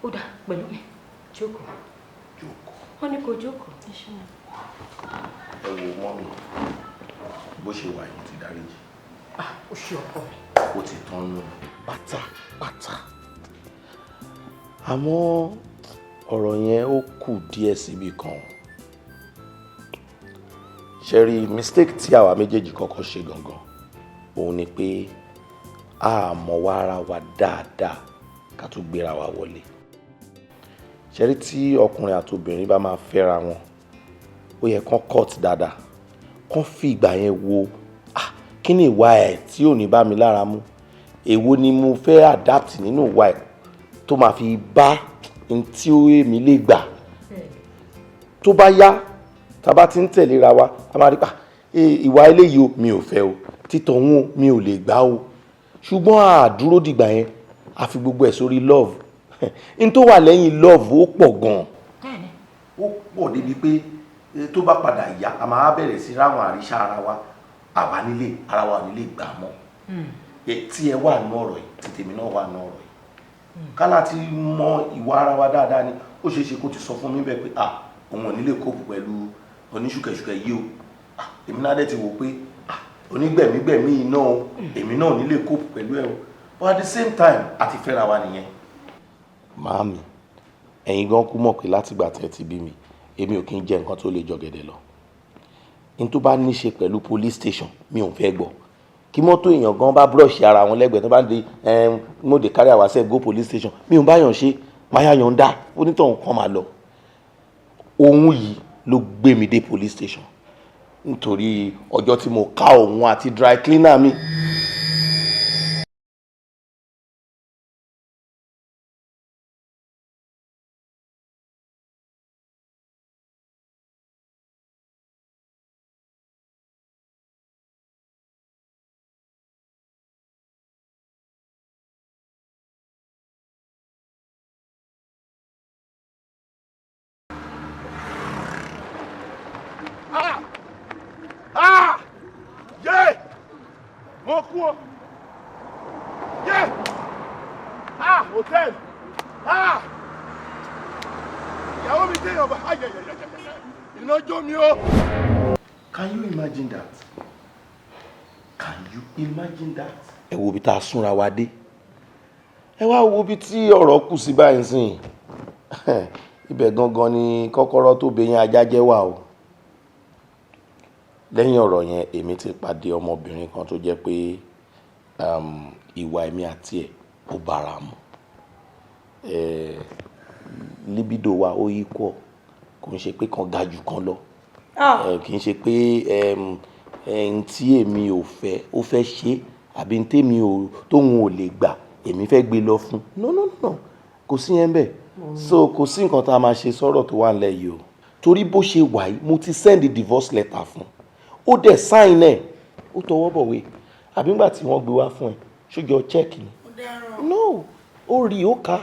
Ó dà, pẹ̀lú mi, jókòó. Jókòó. Wọ́n ní kó jókòó. Ẹ wo, mọ́ mi, bó ṣe wà yìí, mo ti dáríjì. Ah, ó ṣe ọkọ mi. Ó ti tán nù pátápátá. Àmọ́ ọ̀rọ̀ yẹn, ó kù díẹ̀ síbi kan. Ṣe rí, mistake tí àwa méjèèjì kọ́kọ́ ṣe gangan òun ni pé a mọ̀ wá ara wa dáadáa ká tó gbéra wa wọlé. Ṣe rí, tí ọkùnrin àti obìnrin bá máa fẹ́ra wọn, ó yẹ kán cut dáadáa, kán fi ìgbà yẹn wo, ah, kí ni ìwà ẹ̀ tí ò ní bá mi lára mu? Èwo ni mo fẹ́ adapt nínú ìwà ẹ̀ tó máa fi bá n tí ó èmi lè gbà? Tó bá yá, tá a bá ti ń tẹ̀léra wa, a máa rí pa ìwà eléyìí o, mi ò fẹ́ o, títọ̀ wọn o, mi ò lè gbà o. Ṣùgbọ́n a dúró dìgbà yẹn, a fi gbogbo ẹ̀ sórí love. N tó wà lẹ́yìn love, ó pọ̀ gan-an, ó pọ̀ débi pé tó bá padà yá, a máa bẹ̀rẹ̀ sí ráwọn àríṣà ara wa, àwa nílé ara wa ò nílé gbà mọ́. Tí ẹ wà nú ọ̀rọ̀ yìí, tí tèmi náà wà nú ọ̀rọ̀ yìí, kálá ti mọ ìwà ara wa dáadáa ni. Ó ṣeé ṣe kó ti sọ fún mi bẹ́ẹ̀ pé, ah, òun ò ní lè cope pẹ̀lú oníṣùkẹ̀ṣùkẹ̀ yìí o. Ah, èmi náà dẹ̀ ti wò pé, ah, onígbẹ̀mígbẹ̀mí yìí náà o, èmi náà ò ní lè cope pẹ̀lú ẹ o. But at the same time, a ti fẹ́ra wa nìyẹn. Màámi, ẹ̀yin gan kú mọ̀ pé látìgbà tẹ́ ti bí mi, èmi ò kí ń jẹ nǹkan tó lè jọ gẹ̀dẹ̀ lọ. N tó bá ní ṣe pẹ̀lú police station, mi ò fẹ́ gbọ́. Kí mọ́tò èèyàn gan bá brush ara wọn lẹ́gbẹ̀ẹ́, tó bá ń di mo dey carry ourselves go police station, mi ò bá yàn ṣe máa yà yàn dá onítọ̀hún kan máa lọ. Òun yìí ló gbé mi dé police station, nítorí ọjọ́ tí mo ká òun àti dry cleaner mi. Ah! Ah! Yé! Mo kú o! Yé! Ah! Hòtẹ́ẹ̀lì! Ah! Ìyàwó mi déyàn bá ayẹyẹyẹyẹ iná jó mi o. Can you imagine that? Can you imagine that? Ẹ wo ibi tá a súnra wa dé. Ẹ wá wo ibi tí ọ̀rọ̀ kù sí báyìí sìn. Ibẹ̀ gangan ni kọ́kọ́rọ́ tó bẹyẹn ajá jẹ́ wà o. Lẹ́yìn ọ̀rọ̀ yẹn, èmi ti pàdé ọmọbìnrin kan tó jẹ́ pé Ìwà èmi àti ẹ̀ ó bára mu. Libido wa ó equal, kò ń ṣe pé kan ga jù kan lọ. Kì í ṣe pé n tí èmi ò fẹ́ ó fẹ́ ṣe, àbí n tèmi ò tóun ò lè gbà èmi fẹ́ gbé lọ fún. No, no, no, kò sí yẹn bẹ́ẹ̀. So kò sí nǹkan tá a máa ṣe sọ́rọ̀ tó wà nílẹ̀ yìí o, torí bó ṣe wà yìí, mo ti send divorce letter fún, ó dẹ̀ sign ẹ̀, ó tọwọ́ bọ̀wé. Àbí ńgbà tí wọ́n gbé wá fún ẹ, ṣójọ check ni? No, ó rí, ó kà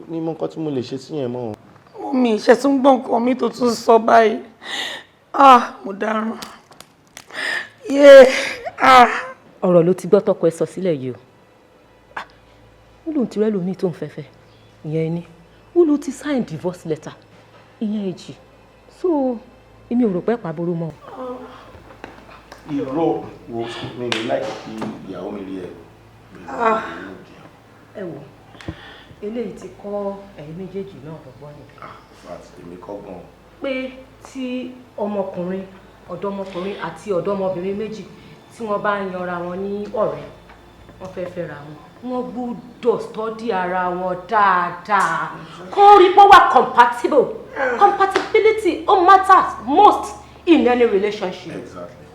ní mọ nǹkan tí mo lè ṣe sí yẹn mọ́. Mummy, ṣe tún gbọ́ nǹkan mi tó tún sọ báyìí? Ah, mo dáràn. Yé, ah. Ọ̀rọ̀ ló ti gbọ́ tọkọ ẹ sọ sílẹ̀ yìí o. Ó lóun ti rẹ́ lómi tó ń fẹ́fẹ́, ìyẹn ni ó lóun ti sign divorce letter, ìyẹn èjì. So èmi ò rò pé pàbóró mọ́. Irọ́ wo mi ní láì kí ìyàwó mi rí ẹ. Ẹ wò, eléyìí ti kọ́ ẹ̀yin méjèèjì náà lọ́gbọ́n ni. Fat èmi kọ́gbọ́n. Pé tí ọmọkùnrin, ọ̀dọ́mọkùnrin àti ọ̀dọ́mọbìnrin méjì tí wọ́n bá ń yanra wọn ní ọ̀rẹ́, wọ́n fẹ́ fẹ́ra wọn, wọ́n gbúdọ̀ study ara wọn dáadáa, kó rí pé wà compatible. Compatibility ó matters most in any relationship. Exactly.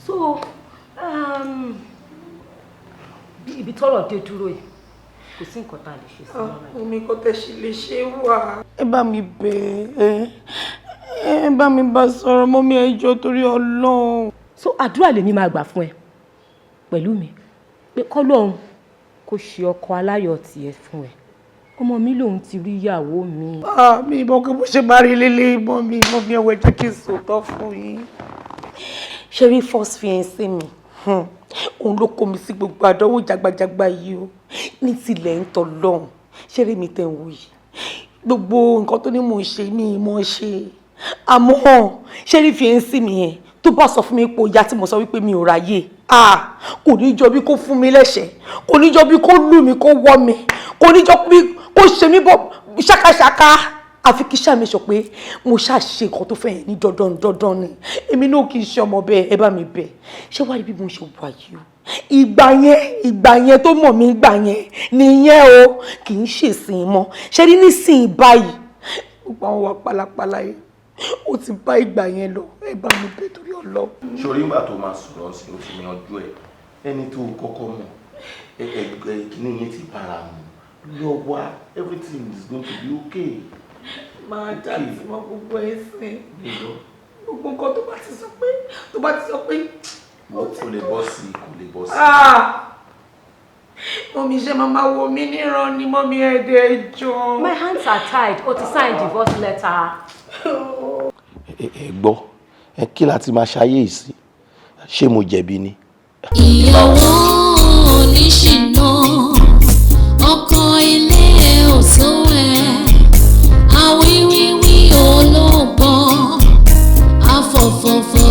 So bí ibi tọ́rọ̀ dé dúró yìí, kò sí nǹkan tá a lè ṣe sí ọ̀rọ̀. Omi kò tẹ̀sí lè ṣe wà. Ẹ bá mi bẹ̀ ẹ́, ẹ bá mi bá sọ̀rọ̀, mummy, ẹ jọ̀ọ́, torí Ọlọ́run. So àdúrà lèmi máa gbà fún ẹ pẹ̀lú mi pé kọ́lọ́run kó ṣe ọkọ aláyọ̀ tiẹ̀ fún ẹ. Ọmọ mi lòun ti rí ìyàwó mi. Ah, mi ìmọ̀ pé bó ṣe máa rí lélẹ̀. Mummy, mummy, ẹ̀wọ̀, ẹ jẹ́ kí n sòótọ́ fún yín. Ṣé rí first fiancé mi, òun ló kó mi sí gbogbo àdánwò jagbajagba yìí o. Ní tilẹ̀ ń tọ́ lọ́hùn, ṣé rí mi tẹ̀ ń wò yìí, gbogbo nǹkan tó ní mò ń ṣe, mi mò ń ṣe. Àmọ́ ṣé rí fiancé mi yẹn, tó bá sọ fún mi pé ó yá, tí mo sọ wípé mi ò ráyè, ah, kò ní jọ bí kó fún mi lẹ́sẹ̀, kò ní jọ bí kó lù mí, kó wọ́ mi, kò ní jọ bí kó ṣe mí bọ̀ ṣákáṣáká. Àfi kí ṣáà mi sọ pé mo ṣáà ṣe nǹkan tó fẹ́ yẹn ní dandan dandan ni. Èmi náà kì í ṣe ọmọ bẹ́ẹ̀. Ẹ bá mi bẹ̀. Ṣé wàá rí bí mo ṣe wà yìí o, ìgbà yẹn, ìgbà yẹn tó mọ̀ mí, ìgbà yẹn nìyẹn o, kì í ṣèsìn mọ́. Ṣé rí nísìnyí báyìí, gbogbo àwọn wà pálapàla yìí, ó ti bá ìgbà yẹn lọ. Ẹ bá mi bẹ̀ torí Ọlọ́run. Sórí ńgbà tó máa sọ̀rọ̀ sí, o ti yanjú ẹ. Ẹni tó kọ́kọ́ mọ̀ ẹ ẹ kíní yẹn ti bára mu lọ wá, everything is going to be okay. Máa já tí mọ́ gbogbo ẹ̀ sìn, gbogbo nǹkan tó bá ti sọ pé, tó bá ti sọ pé. Kò lè bọ́ sí, kò lè bọ́ sí. Mummy, ṣe máa máa wo mí níran ni? Mummy, ẹ̀ẹ́dẹ̀ ẹjọ́. My hands are tied. O ti sign divorce letter. Ẹ gbọ́ ẹ, kí la ti máa ṣayé yìí sí? Ṣé mo jẹ̀bi ni? Ìyàwó oníṣìná, ọkọ ilé ò tó ẹ, àwíwíwí olóògbọ́n, afọ̀fọ̀fọ̀.